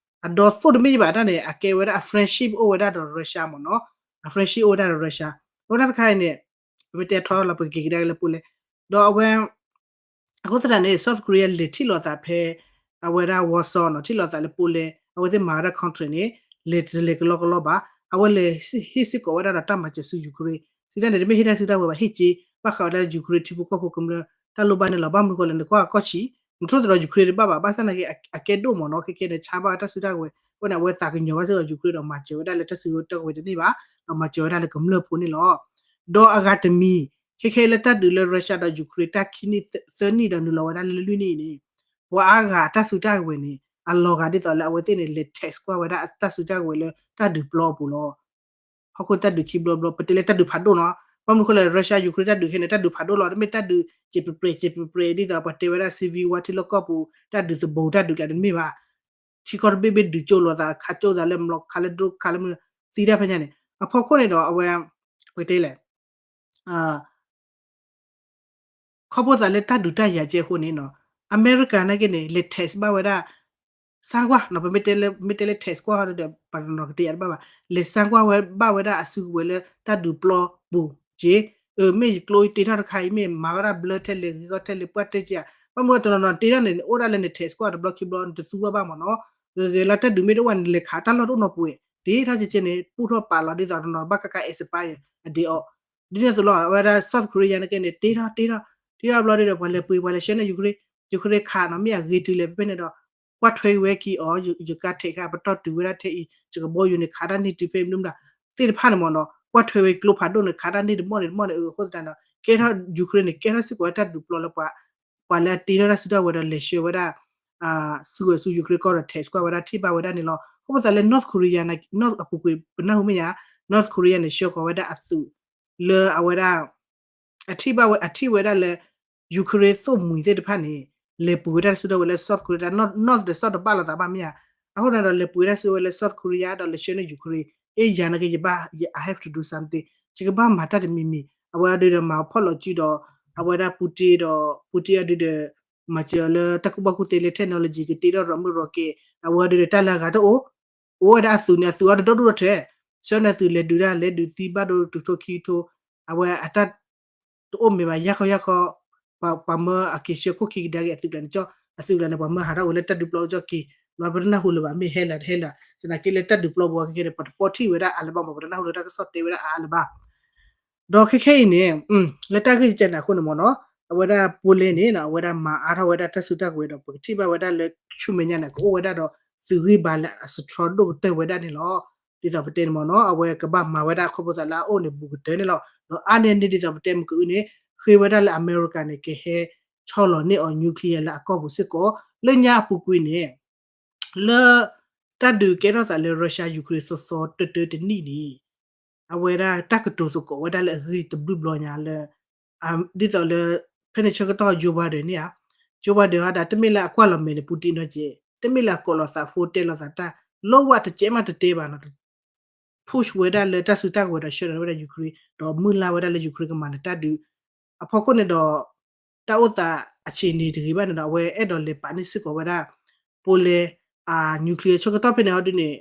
အဒီသိၣ်တမ့ၢ်ဘၣ်တၢ်န့ၣ် အကဲဝဲဒၣ်အ friendship အိၣ်ဝဲဒၣ်ဒီး Russia မ့ၢ်နီၤ, အ friendship အိၣ်ဝဲဒၣ်ဒီး Russia. အဝဲဒၣ်တခါအံၤန့ၣ် ပမ့ၢ်တဲထီၣ်လီၤ ပကက့ၤကဒါက့ၤလၢ Poland ဒီးအဝဲ အဃိသတးန့ၣ် South Korea လဲၤထံၣ်လိာ်သးဖဲ အဝဲဒၣ် Warsaw နီၤ, ထံၣ်လိာ်သးလၢ Poland အဝဲသ့ၣ်မၤဝဲဒၣ် contract န့ၣ် လဲၤတလဲၤကလီကလီဘၣ်. အဝဲလဲၤဟ့ၣ်စ့ၢ်ကီးဝဲဒၣ်ဒီးတၢ်မၤစၢၤဆူ Ukraine စံးတၢ်န့ၣ် တမ့ၢ်ဟ့ၣ်တၢ်စုတၢ်ကဝဲၤဘၣ် ဟ့ၣ်စ့ ဘၣ်ဃးဝဲဒၣ်လၢ Ukraine ထံဖိကီၢ်ဖိကမျၢၢ် တၢ်လိၣ်ဘၣ်န့ၣ်လီၤ. ဘၣ်မနုၤဃိလဲၣ် နကွၢ်ကီၢ်ဆံး နထိၣ်သတြီၤ Ukraine တဘၣ်ဘၣ်. ဘၣ်ဆၣ်သနာ်က့ အကဲဒိၣ်မ့ၢ်နီၤ ခဲကဲန့ၣ် ဆါဘၣ်တၢ်စုတၢ်ကဝဲၤ အဃိန့ၣ် အဝဲသးကညီၤဘၣ်စ့ၢ်ကီး Ukraine ဒီးမၤစၢၤဝဲဒၣ်လၢတၢ်စုတၢ်ကဝဲၤတန့ၢ်ဘၣ်, ဒီးမၤစၢၤဝဲဒၣ်လၢကမျၢၢ်ဖိန့ၣ်လီၤ. ဒီးအဂၤတမံၤ ခဲခဲလၢတၢ်ဒုးလၢ Russia ဒီး Ukraine တၢ်ခံနံၣ်သၢနံၣ်ဒီးနုာ်လီၤဝဲဒၣ်လၢလွံၢ်နံၣ်အံၤန့ၣ် ပှၤအါဂၤအတၢ်စုတၢ်ကဝဲၤန့ၣ် အလီၤဂာ်ဒ်သိးလၢအဝဲသ့ၣ်န့ၣ် လဲၤ tax ကွၢ်ဝဲဒၣ်တၢ်စုတၢ်ကဝဲၤလၢတၢ်ဒုးပျီအပူၤလီၤ. ဟီၣ်ခိၣ်တၢ်ဒုးခံဘျီဘျီ ပတဲလၢတၢ်ဒုးဖးဒိၣ်နီၤ. ဘၣ်မနုၤဃိလဲၣ် Russia Ukraine တၢ်ဒုးခဲန့ၣ် တၢ်ဒုးဖးဒိၣ်လီၤ. တမ့ၢ်တၢ်ဒုး စဲးပြဲးပြဲး စဲးပြဲးပြဲး ဒ်သိးပှၤတဲဝဲဒၣ် civil war ထံလီၢ်ကီၢ်ပူၤ တၢ်ဒုးသဘိတၢ်ဒုးကျါတမ့ၢ်ဘၣ်. ထံကီၢ်တဘ့ၣ်ဘ့ၣ်ဒုးကၠိလိာ်သး ခးကၠိသးလၢ မျီခးလၢ drone ခးလၢမနုၤ သံတၢ်ဖဲညါန့ၣ် အဖီခိၣ်န့ၣ်ဒီးအဝဲ ပကတဲလဲၣ် ခီဖျိသးလၢတၢ်ဒုးတၢ်ယၤကဲအဃိန့ၣ်နီၤ အမဲရကၤနာ်က့န့ၣ် လဲၤ tax ဘၣ်ဝဲဒၣ် စၢကွၢ်နီၤ ပမ့ၢ်တဲလၢ tax ကွၢ်ဟီဒီး ပှၤတနီၤကတဲယၤတဘၣ်ဘၣ် လဲၤစၢကွၢ်ဝဲဘၣ်ဝဲဒၣ်အစုကဝဲၤလၢတၢ်ဒုးပျီပူၤက့ အမ့ၢ်ယကျိယတ့ထီၣ်တခါအံၤ မ့ၢ်မၤဝဲဒၣ်ဘျၢထဲလဲၣ် ဂ့ၤဂီၢ်ထဲလဲၣ် ပှၢ်တဲက့ဧါ ဘၣ်မနုၤတနီၤနီၤတ့ထီၣ်န့ၣ် အိၣ်ဒၣ်လၢန tax ကွၢ်တဘျီခံဘျီ နတသူဝဲဘၣ်မ့ၢ်နီၤ ဂ့ၤဂ့ၤလီၤ တၢ်ဒုးမ့ၢ်တအိၣ်ဘၣ်န့ၣ် လဲၤခးတၢ်လီၢ်တအိၣ်နီတပူၤ တ့ထီၣ်ကဲကဲန့ၣ် ပူၣ်ထီၣ်ပာ်လီၤဒ်သိးတနီၤဘၣ်ကက expire အဒ့အီၤ ဒ်န့ၣ်အသိးလီၤ အဝဲဒၣ် South Korea နာ်က့န့ၣ် တ့ထီၣ်တ့ထီၣ် တ့ထီၣ်ဘျီဒ်ဒီး ပှၤလဲၤပှ့ၤ ပှၤလဲၤဆှၢန့ၢ် Ukraine Ukraine ခးနီၤ မ့ၢ်အဂ့ၤတုၤလဲၣ် ဖဲဖဲန့ၣ်ဒီး ကွၢ်ထွဲဝဲက့ၤအီၤ ယကါထဲးခါ ပတီၢ်တုၤဝဲဒၣ်ထဲအံၤ ယကဘီယူၤန့ၣ် ခးတၢ်န့ၢ်တုၤဖဲမနုၤမတၤ သ့ၣ်တဖၣ်န့ၣ်မ့ၢ်နီၤ ကွၢ်ထွဲဝဲကျိဖးဒိၣ်န့ၣ် ခးတၢ်န့ၢ်တမီၢ်န့ၣ်တမီၢ်န့ၣ် အဃိသတးဒီး ကဲထီၣ် Ukraine န့ၣ် ကဲထီၣ်စ့ၢ်ကီးဝဲတၢ်ဒုးပျီလၢပှၤ ပှၤလၢအတ့ထီၣ်တၢ်စုတၢ်ကဝဲၤဒီးလဲၤဆှၢဝဲဒၣ် စုကဝဲၤဆူ Ukraine ကီၢ်ဒီး tax ကွၢ်ဝဲဒၣ်ထံၣ်ဘၣ်ဝဲဒၣ်န့ၣ်လီၤ. အဃိသတးလၢ North Korea န့ၣ် North အပူၤကွံာ်ပနၢ်ဟူမ့ၢ်ဧါ North Korea န့ၣ် ဆှၢဃီၤဝဲဒၣ်အသုး လၢအဝဲဒၣ် အထံၣ်ဘၣ်ဝဲ အထံၣ်ဝဲဒၣ်လၢ Ukraine သိၣ်မှံၤသ့ၣ်တဖၣ်န့ၣ် လဲၤပှ့ၤဝဲဒၣ်တၢ်စုကဝဲၤလၢ South Korea တၢ် North ဒီး South တဘၣ်လိာ်သးဘၣ်မ့ၢ်ဧါ. အဃိန့ၣ်ဒီး လဲၤပှ့ၤဝဲဒၣ်စုကဝဲၤလၢ South Korea ဒီးလဲၤဆှၢန့ၢ် Ukraine, အ့ ယၤနာ်က့ ယဘၣ် ယ I have to do something, ယကဘၣ်မၤတၢ်တမံၤမံၤ. အဝဲအဒုဒီးမၤဖီၣ်လီၤစုဒီး အဝဲဒၣ် Putin ဒီး Putin အဒုဒီး မၤစၢၤအီၤလၢတၢ်ကူၣ်ဘၣ်ကူၣ်သ့လၢ technology ကတ့ထီၣ် rocket မ့ၢ် rocket, အဝဲအဒုဒီးတၢ်လၢအဂၤတအိၣ်, အိၣ်ဝဲဒၣ်အသုးန့ၣ် အသုးအီၤတဒိၣ်ဒိၣ်ထီၣ်ထဲ, ဆှၢန့ၢ်အသုးလဲၤဒုးတၢ် လဲၤဒုးသံဘၣ်ဒိတကထိခံကထိ, အဝဲအတၢ် တအိၣ်မ့ၢ်ဘၣ် ယၢ်ခီယၢ်ခီ, ပှၤမၢအက့ၤဆှၢခိၣ်ခံကဒါက့ၤအသုးကျါန့ၣ်ကၠီ, အသုးကျါန့ၣ် ပှၤမၢဟးထီၣ်ဝဲလၢတၢ်ဒုးပျီအူကၠီက့ၤ, လီၤပတနၢ်ဟူလၢၤဘၣ် မ့ၢ်ဟဲလၢာ်တဟဲလၢာ်, သနာ်က့လၢတၢ်ဒုးပျီပူၤအခဲခဲန့ၣ် ပတပီထံၣ်ဝဲဒၣ်အါလၢၤဘၣ်မ့ၢ် ပတနၢ်ဟူလၢတၢ်ကစီၣ်တဲဝဲဒၣ်အါလၢၤဘၣ်. ဒီးခဲခဲအံၤန့ၣ် လၢတၢ်ဂ့ၢ်ကဲန့ၣ်အဃိန့ၣ်မ့ၢ်နီၤ, အဝဲဒၣ် Poland န့ၣ် အဝဲဒၣ်မၤအါထီၣ်ဝဲဒၣ်တၢ်စုတၢ်ကဝဲၤဒီး ပကထံၣ်ဘၣ်ဝဲဒၣ်လၢဆူမဲာ်ညါန့ၣ် ကအိၣ်ဝဲဒၣ်ဒီးသုးဂံၢ်ဘါလၢအစထြီဒိၣ်ကတၢၢ်ဝဲဒၣ်န့ၣ်လီၤ. ဒ်သိးပတဲန့ၣ်မ့ၢ်နီၤ အဝဲကဘၣ်မၤဝဲဒၣ်ခီဖျိသးလၢအအိၣ်န့ၣ်ဘူးကတၢၢ်န့ၣ်လီၤ. ဒီးအါန့ၢ်န့ၣ်ဒ်သိးပတဲမ့ၢ်ကအုန့ၣ် ဃ့ဝဲဒၣ်လၢအမဲရကၤန့ၣ် ကဟဲဆီလီၤန့ၢ်အီၤ nuclear လၢအကီၢ်ပူၤစ့ၢ်ကီး လၢညါအပူၤကွံာ်န့ၣ် လၢတၢ်ဒုးကဲထီၣ်သးလၢ Russia Ukraine သီသီတၢတၢတနံၣ်န့ၣ် အဝဲဒၣ်တၢ်ကတိၤသကိးဝဲဒၣ်လၢအဂ့ၢ်တဘျုးဘျီညါလၢ ဒ်သိးလၢ ဖဲန့ၣ်ဆၢကတီၢ် Joe Biden န့ၣ်ဧါ, Joe Biden ဟီဒၣ် တမ့ၢ်လၢအကွၢ်လီၤမဲာ်န့ၣ် Putin နီတစဲး, တမ့ၢ်လၢအကိးလီၤသး phone တဲလီၤသးတၢ် လီဝဲတစဲးမးတတဲဘၣ်နီၤ push ဝဲဒၣ်လၢတၢ်စုတၢ်ကဝဲၤဒီးဆှၢလီၤဝဲဒၣ် Ukraine ဒီးမုၢ်လၢ်ဝဲဒၣ်လၢ Ukraine ကမၤနၢၤတၢ်ဒုး အဖီခိၣ်န့ၣ်ဒီး တၢ်အိၣ်သးအဆံးန့ၣ်တဂ့ၤဘၣ်န့ၣ်ဒီး အဝဲအဲၣ်ဒိးလဲၤပာ်န့ၢ်စ့ၢ်ကီးဝဲဒၣ် Poland အ nuclear ဆၢကတီၢ်ဖဲန့ၣ်ဟီဒုန့ၣ်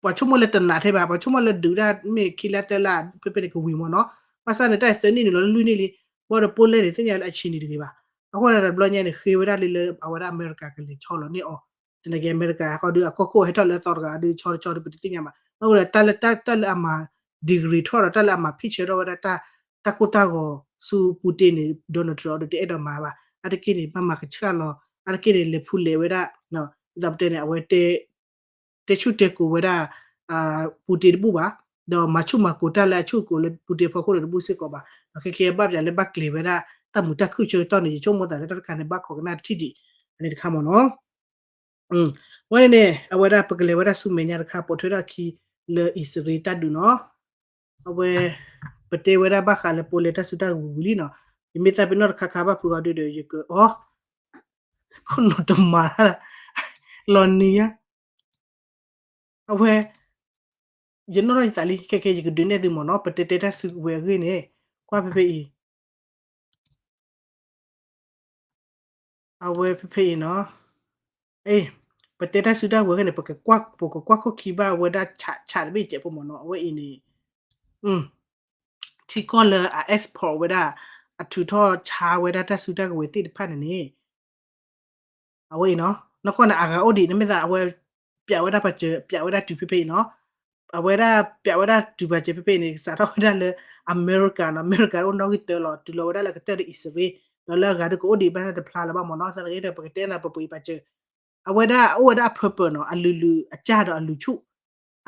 ပှၤဆိကမိၣ်လၢတနးထဲဘၣ် ပှၤဆိကမိၣ်လၢဒုးဒၣ်မ့ၢ်ခံလါသၢလါ ဖဲဖဲန့ၣ်ကဝံၤမ့ၢ်နီၤ ဘၣ်ဆၣ်န့ၣ် တၢ်သၢနံၣ်န့ၣ်လီၤလၢလွံၢ်နံၣ်လံ ဘၣ်ဒီး Poland န့ၣ် သ့ၣ်ညါလၢအဆံးန့ၣ်တဂ့ၤဘၣ် အဃိန့ၣ်ဒီးတဘျီညါန့ၣ် ဃ့ဝဲဒၣ်လံလၢအဝဲဒၣ်အမဲရကၤကလဲၤဆီလီၤန့ၢ်အီၤ သနာ်က့အမဲရကၤဃီဒုးအကီၢ်ခိၣ်ဟဲထီၣ်လၢအသီတဂၤဒုးဆီတဆီဒုးပတသ့ၣ်ညါဘၣ် အဃိဒီးတၢ်လၢတၢ်လၢအမၤ degree ထီၣ်ဒီးတၢ်လၢအမၤဖံးဆၢထီၣ်ဝဲဒၣ် တၢ်ကိၢ်တၢ်ဂီၤဆူ Putin န့ၣ် Donald Trump ဒီးတအဲၣ်ဒိးမၤဘၣ် အါတက့ၢ်န့ၣ် ဘၣ်မၤကဆှၣ်လီၤ အါတက့ၢ်န့ၣ် လဲၤဖူလဲၤဝဲဒၣ် ဒ်သိးပတဲန့ၣ် အဝဲ တဲဆူၣ်တဲကိၤဝဲဒၣ် Putin တဘူၣ်ဘၣ် ဒီးမၤဆူၣ်မၤကိၤတၢ်လၢအဆူၣ်ကိၤလၢ Putin အဖီခိၣ်န့ၣ်တဘူၣ်စ့ၢ်ကီးဘၣ် ဒီးခဲကဲဘၣ်ပၠးလၢဘၣ်ကျဲၤဝဲဒၣ် တၢ်မုာ်တၢ်ခုၣ်ဆၢကတီၢ်န့ၣ် ယဆိကမိၣ်သးလၢတၢ်တခါန့ၣ် ဘၣ်ခိးကနၣ်တထံၣ်ဒံး အန့ၣ်တခါမ့ၢ်နီၤ ဝဲန့ၣ်န့ၣ် အဝဲဒၣ်ပကလဲၤဝဲဒၣ်ဆူမဲာ်ညါတခါ ပိာ်ထွဲထီၣ်ခံလၢအံၣ်စရ့လးတၢ်ဒုးနီၤ အဝဲ ပတဲဝဲဒၣ်ဘၣ်ဃးလၢ Poland တၢ်စုတၢ်ကဝံၤဝံၤလံနီၤ ယမ့ၢ်သးပ့ၤနီၣ်တခါခါဘၣ်ဖုးအီၤဒုဒီး ယက အီ ခိၣ်နူာ်တမၤ လီၤနံၤညါ အဝဲ ယနီၣ်ထီၣ်ယသးလံ ခဲကဲယကဒုးနဲၣ်သုမ့ၢ်နီၤ ပတဲတဲတၢ်စုကဝဲၤအဂ့ၢ်န့ၣ် ကွၢ်ဖဲဖဲအံၤ အဝဲဖဲဖဲအံၤနီၤ အ့ ပတဲတၢ်စုတၢ်ကဝဲၤအဂ့ၢ်န့ၣ် ပကကွၢ် ပကကွၢ်ခိၣ်ခံဘၣ်ဝဲဒၣ်ဆး ဆးတဘ့ၣ်စဲးဖိမ့ၢ်နီၤ အဝဲအံၤန့ၣ် ထံကီၢ်လၢအ export ဝဲဒၣ် အထုးထီၣ်ဆါဝဲဒၣ်တၢ်စုတၢ်ကဝဲၤသ့ၣ်တဖၣ်န့ၣ်န့ၣ် အဝဲအံၤနီၤ နီၢ်ကီၢ်န့ၣ် အဂၤအိၣ်ဒံး နမ့ၢ်သးအဝဲ ပၠးဝဲဒၣ်ပှၤစၢၤ ပၠးဝဲဒၣ်တုၤဖဲဖဲအံၤနီၤ အဝဲဒၣ်ပၠးဝဲဒၣ်တုၤပှၤစၢၤဖဲဖဲအံၤန့ၣ် စးထီၣ်ဝဲဒၣ်လၢ အမဲရကၤနီၤ အမဲရကၤအိၣ်နီၣ်ဂံၢ်တၢလီၤ တုၤလီၤဝဲဒၣ်လၢကတၢၢ်ဒီးအံၣ်စရ့လး ဒီးလၢအဂၤဒုကအိၣ်ဒံးဘၣ်တဖျါလၢၤဘၣ်မ့ၢ်နီၤ သနာ်က့ဒီး ပကတဲသးပပှ့ၤပှၤစၢၤ အဝဲဒၣ်အိၣ်ဝဲဒၣ်အ purpose နီၤ အလုၢ်လုၢ်အကၢ်ဒီးအလုၢ်ဆူၣ်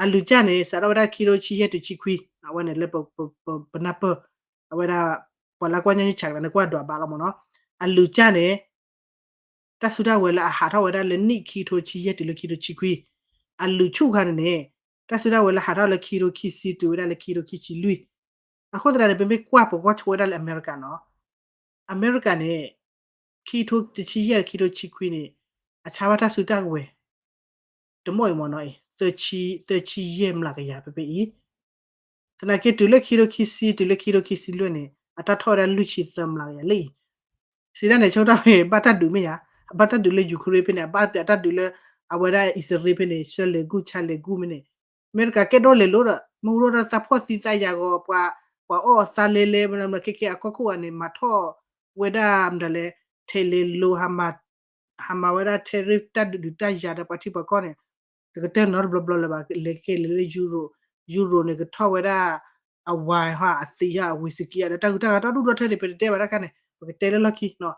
အလုၢ်ကၢ်န့ၣ် စးထီၣ်ဝဲဒၣ်ခံကထိဆံယဲၢ်တုၤဆံခွံ အဝဲန့ၣ်လၢပ ပ ပနၢ်ပၢၢ် အဝဲဒၣ် ပှၤလၢကွၢ်ညီနုၢ်ဆးကလၤန့ၣ် ကွၢ်ဒွးဘၣ်လီၤမ့ၢ်နီၤ အလုၢ်ကၢ်န့ၣ် တၢ်စုတၢ်ကဝဲၤလၢအဟးထီၣ်ဝဲဒၣ်လၢနံၣ်ခံကထိဆံယဲၢ်တုၤလၢခံကထိဆံခွံ အလုၢ်ဆူၣ်ခါန့ၣ်န့ၣ် တၢ်စုတၢ်ကဝဲၤလၢဟးထီၣ်လၢခံကထိခံဆံတုၤဝဲဒၣ်လၢခံကထိခံဆံလွံၢ် အဃိသတးန့ၣ် ပမ့ၢ်ကွၢ်ပကွၢ်ဆိဝဲဒၣ်လၢအမဲရကၤနီၤ အမဲရကၤန့ၣ် ခံကထိတဆံယဲၢ်ခံကထိဆံခွံန့ၣ် အဆါဘၣ်တၢ်စုတၢ်ကဝဲၤ တမီၢ်အံၤမ့ၢ်နီၤအံၤ သၢဆံယဲၢ်မျးကယၤဖဲဖဲအံၤ သနာ်က့တုၤလၢခံကထိခံဆံတုၤလၢခံကထိခံဆံလွံၢ်န့ၣ် အတၢ်ထီၣ်ဝဲဒၣ်လွံၢ်ဆံသၢမျးကယၤလၢအံၤ စံးဒၣ်န့ၣ် ဆၢကတီၢ်ဖဲ ဘၣ်တၢ်ဒုးမ့ၢ်ယါ အဘၣ်တၢ်ဒုးလၢ Ukraine ဖဲန့ၣ် အဘၣ်တၢ်ဒုးလၢ အဝဲဒၣ်အံၣ်စရ့လးဖဲန့ၣ် ဆှၢလဲၤဂုၢ်ဆါလဲၤဂုၢ်မ့ၢ်န့ၣ် အမဲရကၤကဲဒိၣ်လဲၤလိၤဒီး မ့ၢ်အိၣ်ဒီးသးဖှီၣ်သံသးယာ်ဂီၤ ပှၤ ပှၤအီၣ်အီၤသးလဲလဲ မ့ၢ်န့ၣ် ခဲကဲအကီၢ်ခိၣ်ဂၤန့ၣ် မၤထီၣ်ဝဲဒၣ်မတၤလဲၣ် ထဲးလဲၤလိၤ ဟးမၤဝဲဒၣ် tariff တၢ်ဒုးတၢ်ယၤဒီးပှၤထံပှၤကီၢ်န့ၣ် တကတၢၢ်နီတဘျီဘျီလၢၤဘၣ် လဲၤကဲလဲၤလၢ Europe Europe န့ၣ် ကထီၣ်ဝဲဒၣ် အ wine ဟီ အသံးဟီ အ whisky ဒီးတၢ်ဂုၤတၢ်ဂၤဒီဒူၣ်ဒီထၢန့ၣ် ပတတဲဘၣ်တခါန့ၣ် ပကတဲလၢလီၢ်ခံနီၤ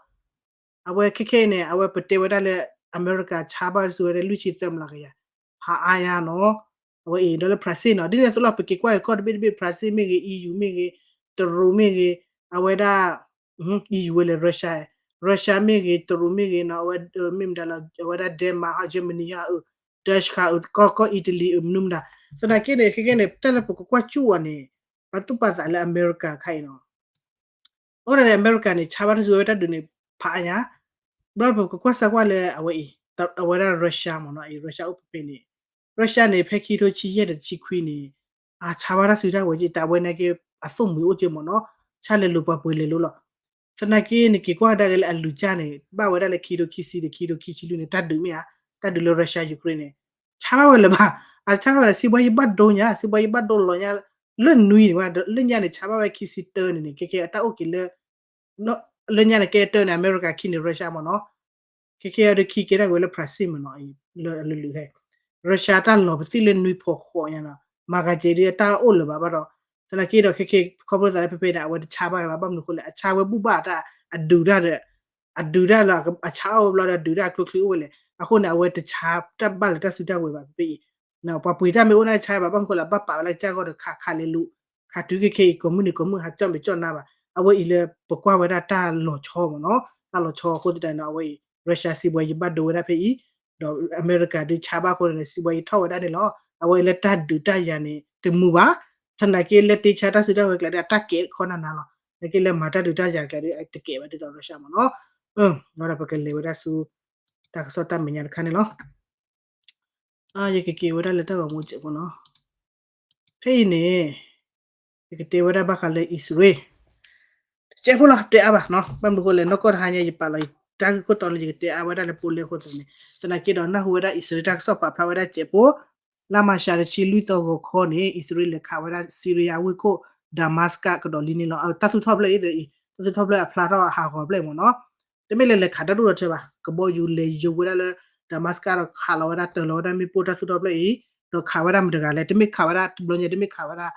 အဝဲခဲခဲအံၤန့ၣ် အဝဲပတဲဝဲဒၣ်လၢ အမဲရကၤဆါဘၣ်စုဝဲဒၣ်လွံၢ်ဆံသၢမျးကယၤ ဖးအါညါနီၤ အဝဲအံၤဒီးလၢ Brazil နီၤ ဒ်န့ၣ်အသိးလီၤ ပက့ၤကွၢ်ကီၢ်တဘ့ၣ်တဘ့ၣ် Brazil မ့ၢ်ဂ့ၤ EU မ့ၢ်ဂ့ၤ တရူးမ့ၢ်ဂ့ၤ အဝဲဒၣ် EU ဝဲလဲၣ် Russia Russia မ့ၢ်ဂ့ၤ တရူးမ့ၢ်ဂ့ၤနီၤ အဝဲမ့ၢ်မတၤလီၤ အဝဲဒၣ် Denmark ဟီ Germany ဟီ Dutch ခါ ကီၢ်ကီၢ် Italy မနုၤမတၤ သနာ်က့န့ၣ် ခဲခဲန့ၣ် တၢ်လၢပကကွၢ်စူၣ်အီၤန့ၣ် ပသူၣ်ပာ်သးလၢအမဲရကၤခါအံၤနီၤ အိၣ်ဒၣ်န့ၣ် အမဲရကၤန့ၣ် ဆါဘၣ်တၢ်စုကဝဲၤတၢ်ဒုးန့ၣ် ဖးအါညါ, ဘျီပကကွၢ်စၢ်ကွၢ်လၢအဝဲအံၤ, အဝဲဒၣ် Russia မ့ၢ်နီၤ, Russia အိၣ်ဖဲဖဲန့ၣ်, Russia န့ၣ် ဖဲခံထိဆံယဲၢ်ဒီးဆံခွံန့ၣ် အဆါဘၣ်တၢ်စုတၢ်ဝဲၤက့ တၢ်ဝဲန့ၣ်က့ အသိၣ်မှံၤအိၣ်က့မ့ၢ်နီၤ, ဆါလဲၤလိာ်ပှၤပှ့ၤလဲၤလိၤလီၤ. သနာ်က့န့ၣ် က့ၤကွၢ်ကဒါက့ၤလၢအလုၢ်ကၢ်န့ၣ် ဘၣ်ဝဲဒၣ်လၢခံထိခံဆံဒီး ခံထိခံဆံလွံၢ်န့ၣ် တၢ်ဒုးမ့ၢ်ဧါ, တၢ်ဒုးလၢ Russia Ukraine န့ၣ် ဆါဘၣ်ဝဲလၢၤဘၣ်, အတဆါဘၣ်ဝဲလၢၤ စံးဘှါယံၤဘၣ်ဒိညါ, စံးဘှါယံၤဘၣ်ဒိလီၤညါ, လၢနွံန့ၣ်ဝဲ လၢညါန့ၣ် ဆါဘၣ်ဝဲခံဆံတၢန့ၣ်န့ၣ် ကဲကဲအတၢ်အိၣ်က့ၤလၢ လၢညါန့ၣ် ကဲတၢန့ၣ် အမဲရကၤ ခံန့ၣ် Russia မ့ၢ်နီၤ, ကဲကဲအဒုးခံကဲထီၣ်က့ၤဝဲလၢ Brazil မ့ၢ်နီၤ, လၢအလုၢ်လုၢ်ဟဲ Russia တၢ်လီၤပသံၣ်လၢနွံဖီဃိးညါနီၤ, မၤဂၤကဲဒုးအတၢ်အိၣ်လၢၤဘၣ်ဘၣ်ဒီး, သနာ်က့ဒီး ခဲခဲ ခီဖျိသးလၢဖဲဖဲန့ၣ် အဝဲတဆါဘၣ်ဝဲဘၣ်, ဘၣ်မနုၤအဃိလဲၣ် အဆါဝဲဘူၣ်ဘၣ်တၢ် အဒုးတၢ်ဒီး အဒုးတၢ်လၢအဆါအိၣ်ဘျီဒီး ဒုးတၢ်အကျိချံအိၣ်ဝဲလဲၣ်, အဃိန့ၣ် အဝဲတဆါတၢ်ဘၣ်လၢတၢ်စုတၢ်ဝဲၤဘၣ်ဖဲဖဲအံၤ, ပှၤပှ့ၤတၢ်မ့ၢ်အိၣ်န့ၣ်ဆါဘၣ်, ဘၣ်မနုၤအဃိလဲၣ် ဘၣ်ပာ်ဝဲလၢကစၢ်ဂီၢ်ဒီး ခးခးလဲၤလိာ်, ခးတုၤခဲခဲအံၤ ကိးမုၢ်နံၤကိးမုၢ် ဟးကၠီၣ်မဲာ်ကၠီၣ်နါဘၣ်, အဝဲအံၤလၢပကွၢ်ဝဲဒၣ်တၢ်လီၤဆီမ့ၢ်နီၤ, တၢ်လီၤဆီအဃိသတးန့ၣ် အဝဲအံၤ Russia စံးဘှါယံၤဘၣ်ဒိဝဲဒၣ်ဖဲအံၤ, ဒီးအမဲရကၤဒုးဆါဘၣ်အဃိန့ၣ် စံးဘှါယံၤထီၣ်ဝဲဒၣ်န့ၣ်လီၤ, အဝဲအံၤလၢတၢ်ဒုးတၢ်ယၤန့ၣ် တမုာ်ဘၣ်, သနာ်က့လၢတ့ဆါတၢ်စုတၢ်ဝဲၤကျါဒီး အတၢ်ကဲခီနၤနၤလီၤ, သနာ်က့လၢမၤတၢ်ဒုးတၢ်ယၤကျါဒီး တကဲဘၣ်ဒ်သိး Russia မ့ၢ်နီၤ, ဒီးပကလဲၤဝဲဒၣ်ဆူ တၢ်ကစီၣ်တၢ်မဲာ်ညါတခါန့ၣ်လီၤ. ယကက့ၤဝဲဒၣ်လၢတၢ်ဂီၤမူစဲးဖိနီၤ, ဖဲအံၤန့ၣ် ယကတဲဝဲဒၣ်ဘၣ်ဃးလၢအံၣ်စရ့လး တစဲးဖိလီၤ, တဲအါဘၣ်နီၤ, ဘၣ်မနုၤအဃိလဲၣ် နီၢ်ကီၢ်တဟါညါ ယပာ်လီၤတၢ်ဂ့ၢ်ခိၣ်တီန့ၣ် ယကတဲအါဝဲဒၣ်လၢပူၤလၢအဃိသတးန့ၣ်, သနာ်က့ဒီးနၢ်ဟူဝဲဒၣ်အံၣ်စရ့လးတၢ်ကစီၣ်ပာ်ဖျါဝဲဒၣ်စဲးဖိ, လါမၤရှးတဆံလွံၢ်သီဂီၤခီန့ၣ် အံၣ်စရ့လးလဲၤခးဝဲဒၣ် Syria ဝ့ၢ်ခိၣ် Damascus ကဒီးလံန့ၣ်လီၤ, တၢ်သူၣ်ထီၣ်ဖျၢၣ်အံၤ တၢ်သူၣ်ထီၣ်ဖျၢၣ်အဖျါထီၣ်အဟးဂီၤဖျၢၣ်မ့ၢ်နီၤ, တမ့ၢ်လၢလဲၤခးတၢ်ဒိၣ်ထီၣ်ထၢဘၣ်, ကဘီယူၤလဲၤယိၤဝဲဒၣ်လၢ Damascus ဒီးခးလီၤဝဲဒၣ်တၢၤလီၤဝဲဒၣ်မ့ၣ်ပိၢ်တၢ်သူၣ်ထီၣ်ဖျၢၣ်အံၤ, ဒီးခးဝဲဒၣ်မတၤတဂၤလဲၣ်, တမ့ၢ်ခးဝဲဒၣ်တဘျီညါ တမ့ၢ်ခးဝဲဒၣ်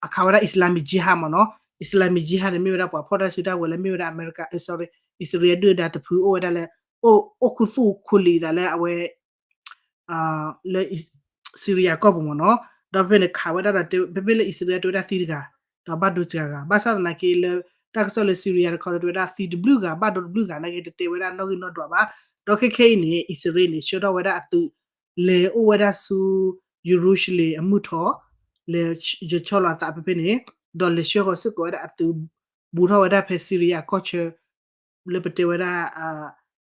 အခးဝဲဒၣ် Islamic Jihad မ့ၢ်နီၤ, Islamic Jihad န့ၣ် မ့ၢ်ဝဲဒၣ်ပှၤဖီၣ်တၢ်စုတၢ်ဝဲၤလၢမ့ၢ်ဝဲဒၣ်အမဲရကၤ sorry အံၣ်စရ့လးဒုၣ်ဒါတဖုအိၣ်ဝဲဒၣ်လၢ အိၣ်ခူသူၣ်ခူလံၤသးလၢအဝဲ လၢ Syria ကီၢ်ပူၤမ့ၢ်နီၤ, ဒီးဖဲန့ၣ်ခးဝဲဒၣ်ဒီး ဖဲဖဲလၢအံၣ်စရ့လးတဲဝဲဒၣ်သံတဂၤ, ဒီးဘၣ်ဒိတဂၤဂၤ, ဘၣ်ဆၣ်သနာ်က့လၢ တၢ်ကစီၣ်လၢ Syria တခီဒီးတဲဝဲဒၣ်သံတဘျုးဂၤ ဘၣ်ဒိတဘျုးဂၤ နာ်က့တတဲဝဲဒၣ်နီၣ်ဂံၢ်နီၣ်ဒွးဘၣ်, ဒီးခဲခဲအံၤန့ၣ် အံၣ်စရ့လးန့ၣ် ဆှၢထီၣ်ဝဲဒၣ်အသုး လဲၤအိၣ်ဝဲဒၣ်ဆူ ယရူၤၡလ့ၣ်အမုၢ်ထီၣ် လဲၤယဆီၣ်လီၤအသးဖဲဖဲန့ၣ်, ဒီးလဲၤဆှၢဃီၤစ့ၢ်ကီးဝဲဒၣ်အသုး ဘူးထီၣ်ဝဲဒၣ်ဖဲ Syria ကီၢ်ဆၢ လၢပတဲဝဲဒၣ်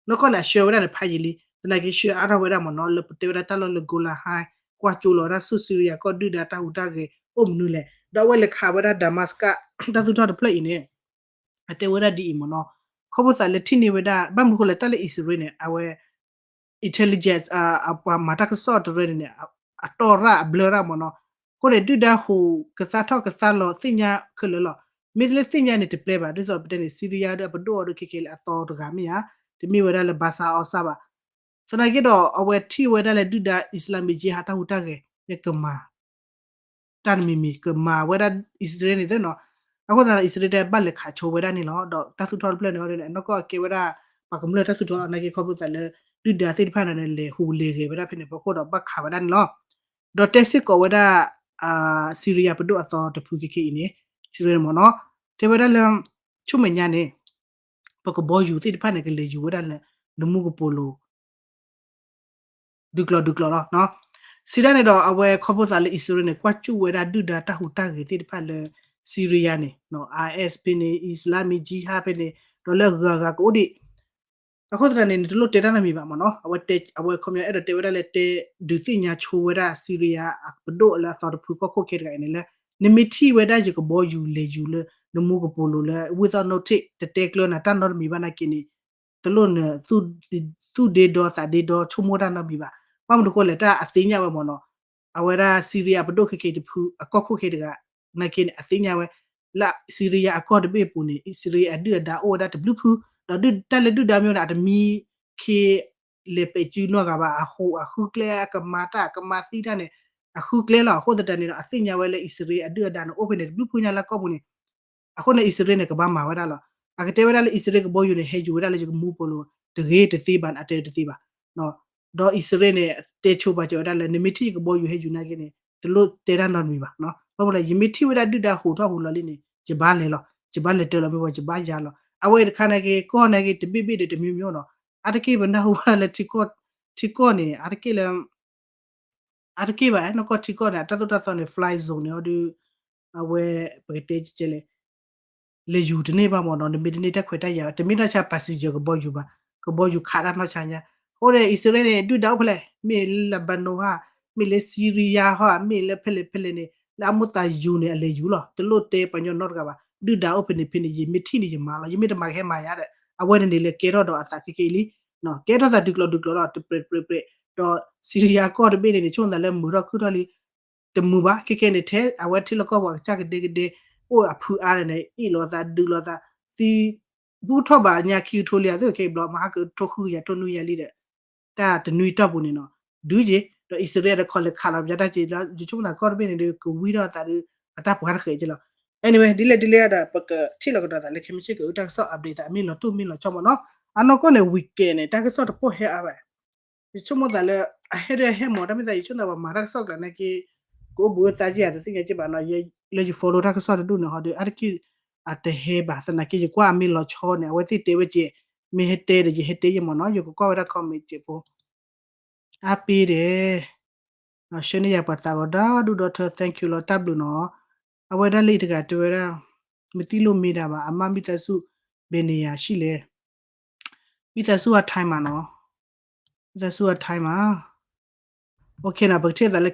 နီၢ်ကီၢ်န့ၣ် အဆှၢဝဲဒၣ်န့ၣ်ဖးယံာ်လံ, သနာ်က့ဆှၢအါထီၣ်ဝဲဒၣ်မ့ၢ်နီၤ လၢပတဲဝဲဒၣ်တၢ်လီၢ်လၢ Golan Heights ကွၢ်ကၠိလီၤဝဲဒၣ်ဆူ Syria ကီၢ်ဒုၣ်ဒါတၢ်ဟူးတၢ်ဂဲၤအိၣ်မနုၤလဲၣ်, ဒီးအဝဲလဲၤခးဝဲဒၣ် Damascus တၢ်သူၣ်ထီၣ်တဖျၢၣ်အံၤန့ၣ် အတဲဝဲဒၣ်ဒ်အံၤမ့ၢ်နီၤ, ခီဖျိသးလၢထံၣ်န့ၢ်ဝဲဒၣ် ဘၣ်မနုၤအဃိလဲၣ်တၢ်လၢအံၣ်စရ့လးန့ၣ် အဝဲ intelligence ပှၤမၤတၢ်ကစီၣ်တရၢန့ၣ်န့ၣ် အတီၢ်ရၣ်အဘျၢရၣ်မ့ၢ်နီၤ, အဃိန့ၣ် ဒုၣ်ဒါဟူးကသါထီၣ်ကသါလီၤသ့ၣ်ညါခဲလၢာ်လီၤ, မ့ၢ်လၢသ့ၣ်ညါန့ၣ်တပျဲဘၣ်, ဒ်သိးပတဲန့ၣ် Syria ဒီးပဒိၣ်အီၤဒီးခဲခဲလၢာ်အသီတဂၤမ့ၢ်ဧါ, တမ့ၢ်ဝဲဒၣ်လၢ Bashar al-Assad ဘၣ်, သနာ်က့ဒီး အဝဲထံၣ်ဝဲဒၣ်လၢဒုၣ်ဒါ Islamic Jihad တၢ်ဟူးတၢ်ဂဲၤန့ၣ်ကမၤ တၢ်တမံၤမံၤ ကမၤဝဲဒၣ်အံၣ်စရ့လးန့ၣ်သ့ၣ်နီၤ, အဃိသတးဒီး အံၣ်စရ့လးတဲဘၣ်လဲၤခးဆိဝဲဒၣ်န့ၣ်လီၤ, ဒီးတၢ်သူၣ်ထီၣ်တဖျၢၣ်န့ၣ် အနီၢ်ကီၢ်ကဲဝဲဒၣ် ပှၤကမျၢၢ်တၢ်သူၣ်ထီၣ်လီၤ, နာ်က့ခီဖျိသးလၢ ဒုၣ်ဒါသ့ၣ်တဖၣ်န့ၣ် လဲၤဟူးလဲၤဂဲၤဝဲဒၣ်ဖဲန့ၣ်အဖီခိၣ်ဒီးဘၣ်ခးဝဲဒၣ်န့ၣ်လီၤ, ဒီးတဲစ့ၢ်ကီးဝဲဒၣ် Syria ပဒိၣ်အသီတဖုခဲခဲအံၤန့ၣ် အံၣ်စရ့လးမ့ၢ်နီၤ, တဲဝဲဒၣ်လၢ ဆူမဲာ်ညါန့ၣ် ပကဘီယူၤသ့ၣ်တဖၣ်န့ၣ် ကလဲၤယူၤဝဲဒၣ်လၢ နမူကပိာ်လိၤ ဒုးကျီၢ်ဒုးကျီၢ်လီၤ. စံးဒၣ်န့ၣ်ဒီး အဝဲခီဖျိသးလၢအံၣ်စရ့လးန့ၣ် ကွၢ်ကၠူၣ်ဝဲဒၣ်ဒုၣ်ဒါတၢ်ဟူးတၢ်ဂဲၤသ့ၣ်တဖၣ်လၢ Syria န့ၣ် IS ဖဲန့ၣ် Islamic Jihad ဖဲန့ၣ် ဒီးလၢအဂၤဂၤကအိၣ်ဒံး, အဃိသတးန့ၣ် နတလိၣ်တဲတၢ်နီတမံၤဘၣ်မ့ၢ်နီၤ, အဝဲတဲ အဝဲခီပညီအဲၣ်ဒိးတဲဝဲဒၣ်လၢတဲ ဒုးသ့ၣ်ညါဆိဝဲဒၣ် Syria အပဒိၣ်လၢအသီတဖုကီၢ်ခိၣ်ခဲတဂၤအံၤန့ၣ်လၢ နမ့ၢ်ထံၣ်ဝဲဒၣ်ယကဘီယူၤလဲၤယူၤလၢ နမူကပိာ်လိၤလၢ without notice တတဲကျၢၤနၤတၢ်နီတမံၤဘၣ်နာ်က့န့ၣ် တလိၣ်န သူၣ်ဒ့ဒီသးဒ့ဒီဆိကမိၣ်တၢ်နီတမံၤဘၣ်. ဘၣ်မနုၤအဃိလဲၣ် တၢ်အသ့ၣ်ညါဝဲမ့ၢ်နီၤ, အဝဲဒၣ် Syria ပဒိၣ်ခဲခဲတဖု အကီၢ်ခိၣ်ခဲတဂၤ နာ်က့န့ၣ် အသ့ၣ်ညါဝဲ လၢ Syria အကီၢ်တဘ့ၣ်အပူၤန့ၣ် Syria အဒုၣ်အဒါအိၣ်ဝဲဒၣ်တဘျုးဖု, ဒီးတၢ်လၢဒုၣ်ဒါမ့ၢ်ဝဲန့ၣ် အတမံခ့ လဲၤပဲာ်စုနီၢ်ဂၤဘၣ်, အဟူးအဃုကျဲ အကမၤတၢ်ကမၤသံတၢ်န့ၣ် အဃုကျဲလီၤ. အဃိသတးန့ၣ်ဒီး အသ့ၣ်ညါဝဲလၢ အံၣ်စရ့လးအဒုၣ်အဒါန့ၣ် အိၣ်ဖဲန့ၣ်တဘျုးဖုညါလၢကီၢ်ပူၤန့ၣ် အဃိန့ၣ် အံၣ်စရ့လးန့ၣ် ကဘၣ်မၤဝဲဒၣ်လီၤ. အကတဲဝဲဒၣ်လၢ အံၣ်စရ့လးကဘီယူၤန့ၣ် ဟဲယူၤဝဲဒၣ်လၢယကမူကပိာ်လိၤ တဂ့ၤတသ့ဘၣ်န့ၣ် အတဲတသ့ဘၣ်. ဒီးအံၣ်စရ့လးန့ၣ် တဲဆိပာ်စၢၤဝဲဒၣ်လၢ နမ့ၢ်ထံၣ်ယကဘီယူၤဟဲယူၤနာ်က့န့ၣ် တလိၣ်တဲတၢ်နီတမံၤဘၣ်. ဘၣ်မနုၤလဲၣ် ယမ့ၢ်ထံၣ်ဝဲဒၣ်ဒုၣ်ဒါဟူးထီၣ်ဟူးလီၤလံန့ၣ် ယဘၣ်လဲၤလီၤ, ယဘၣ်လဲၤတၢၤလီၤမ့ၢ်ဝဲ ယဘၣ်ယၤလီၤ. အဝဲတခါနာ်က့ ကီၢ်နာ်က့ တဘ့ၣ်ဘ့ၣ်ဒီးတမံၤမံၤနီၤ, အါတက့ၢ်ပနၢ်ဟူဘၣ်လၢ ထံကီၢ်န့ၣ် အါတက့ၢ်လၢ အါတက့ၢ်ဘၣ် နီၢ်ကီၢ်ထံကီၢ်န့ၣ် အတၢ်သိၣ်တၢ်သီန့ၣ် fly zone န့ၣ်အီၤဒီး အဝဲ ပကတဲကဲလဲၣ် လဲၤယူၤတန့ၢ်ဘၣ်မ့ၢ်နီၤ, နမ့ၢ်တန့ၢ်တၢ်ခွဲးတၢ်ယာ် တမ့ၢ်နီၢ်ဆါ passenger ကဘီယူၤဘၣ်, ကဘီယူၤခးတၢ်နီၢ်ဆါညါ. အဃိန့ၣ် အံၣ်စရ့လးန့ၣ် ဒုၣ်ဒါအိၣ်ဖဲလဲၣ်, မ့ၢ်လၢ Lebanon ဧါ, မ့ၢ်လၢ Syria ဟီဧါ, မ့ၢ်လၢဖဲလဲၣ်ဖဲလဲၣ်န့ၣ် လၢအမိၢ်သးယူၤန့ၣ် အလဲၤယူၤလီၤ, တလိၣ်တဲပှၤကညီနီတဂၤဘၣ်. ဒုၣ်ဒါအိၣ်ဖဲန့ၣ်ဖဲန့ၣ် ယမ့ၢ်ထံၣ်န့ၣ်ယမၤလီၤ, ယမ့ၢ်တမၤကဟဲမၤယၤဒီး အဝဲန့ၣ်န့ၣ် လဲၤကဲထီၣ်ဒီးအသးခဲကနံၣ်အံၤလံ, ကဲထီၣ်သးဒုးကျိၤဒုးကျိၤလီၤ, တပြဲးတပြဲးပြဲး, ဒီး Syria ကီၢ်တဘ့ၣ်န့ၣ်န့ၣ် ဆိကမိၣ်သးလၢမုာ်ထီၣ်ခုၣ်ထီၣ်လံ တမုာ်ဘၣ်, ခဲခဲန့ၣ် ထဲအဝဲထံလီၢ်ကီၢ်ပူၤအကစၢ်ကဒဲကဒဲ အိၣ်အဖုအါန့ၣ်န့ၣ် အ့ၣ်လိာ်သးဒုးလိာ်သး သံ ဘူးထီၣ်ဘၣ်ညါခံကထိလံ အသုခဲအံၤဘျီ မဟါကထိဃုကယၤထိနွံကယၤလံဒီး တၢ်တနွံတီၢ်ပူၤန့ၣ်နီၤ ဒုးက့ၤ ဒီးအံၣ်စရ့လးဒီး ခီလဲၤခးလီၤပယါတၢ်က့ၤလီၤ ယဆိကမိၣ်သးကီၢ်တဘ့ၣ်န့ၣ်ဒီး ကဝံထီၣ်အသးဒီး အတၢ်ပှၤတဃဲးက့ၤလီၤ. Anyway ဒ်လဲၣ်ဒ်လဲၣ်ဒီး ပကထံၣ်လီၤကဒီးသးလၢခဲမုၢ်ဆ့ၣ်ကအိၣ်တၢ်ကစီၣ် update သး မ့ၢ်လီၤတိၢ်မ့ၢ်လီၤဆီမ့ၢ်နီၤ. အနီၢ်ကီၢ်န့ၣ် weekend န့ၣ် တၢ်ကစီၣ်တပိၢ်ဟဲအါဘၣ် ယဆိကမိၣ်သးလၢ အဟဲဒီးဟဲမ့ၢ် တၢ်မ့ၢ်သး ယဆိကမိၣ်သးပှၤမၤတၢ်ကစီၣ်ကျါနာ်က့ ကအိၣ်ဘှံးအိၣ်သါက့ယၤတသ့ၣ်ညါက့ဘၣ်နီၤ, လၢယ follow တၢ်ကစီၣ်တဒူၣ်န့ၣ်ဟီဒီး အါတက့ၢ် အတဟဲဘၣ်သနာ်က့ ယကွၢ်အမ့ၢ်လီၤဆီန့ၣ် အဝဲသ့ၣ်တဲဝဲက့ၤ, မ့ၢ်ဟဲတဲဒီး ယဟဲတဲယမ့ၢ်နီၤ, ယကကွၢ်ဝဲဒၣ် comment က့ၤဖိ အါပ့ၤဒီး ဆှၢန့ၢ်ယၤပှၤသးဂီၤဒီဒူၣ်ဒီထၢ thank you လီၤ တၢ်ဘျုးနီၤ. အဝဲဒၣ်လၢအံၤတဂၤတဲဝဲဒၣ် မသံလိာ်မ့ၢ်ဒၣ်ဘၣ် အမါမံသးစူၣ် ဘယ်နေရာရှိလဲ မံသးစူၣ်အ time မးနီၤ, မံသးစူၣ်အ time မး. OK နီၤ ပကထံၣ်သးလၢ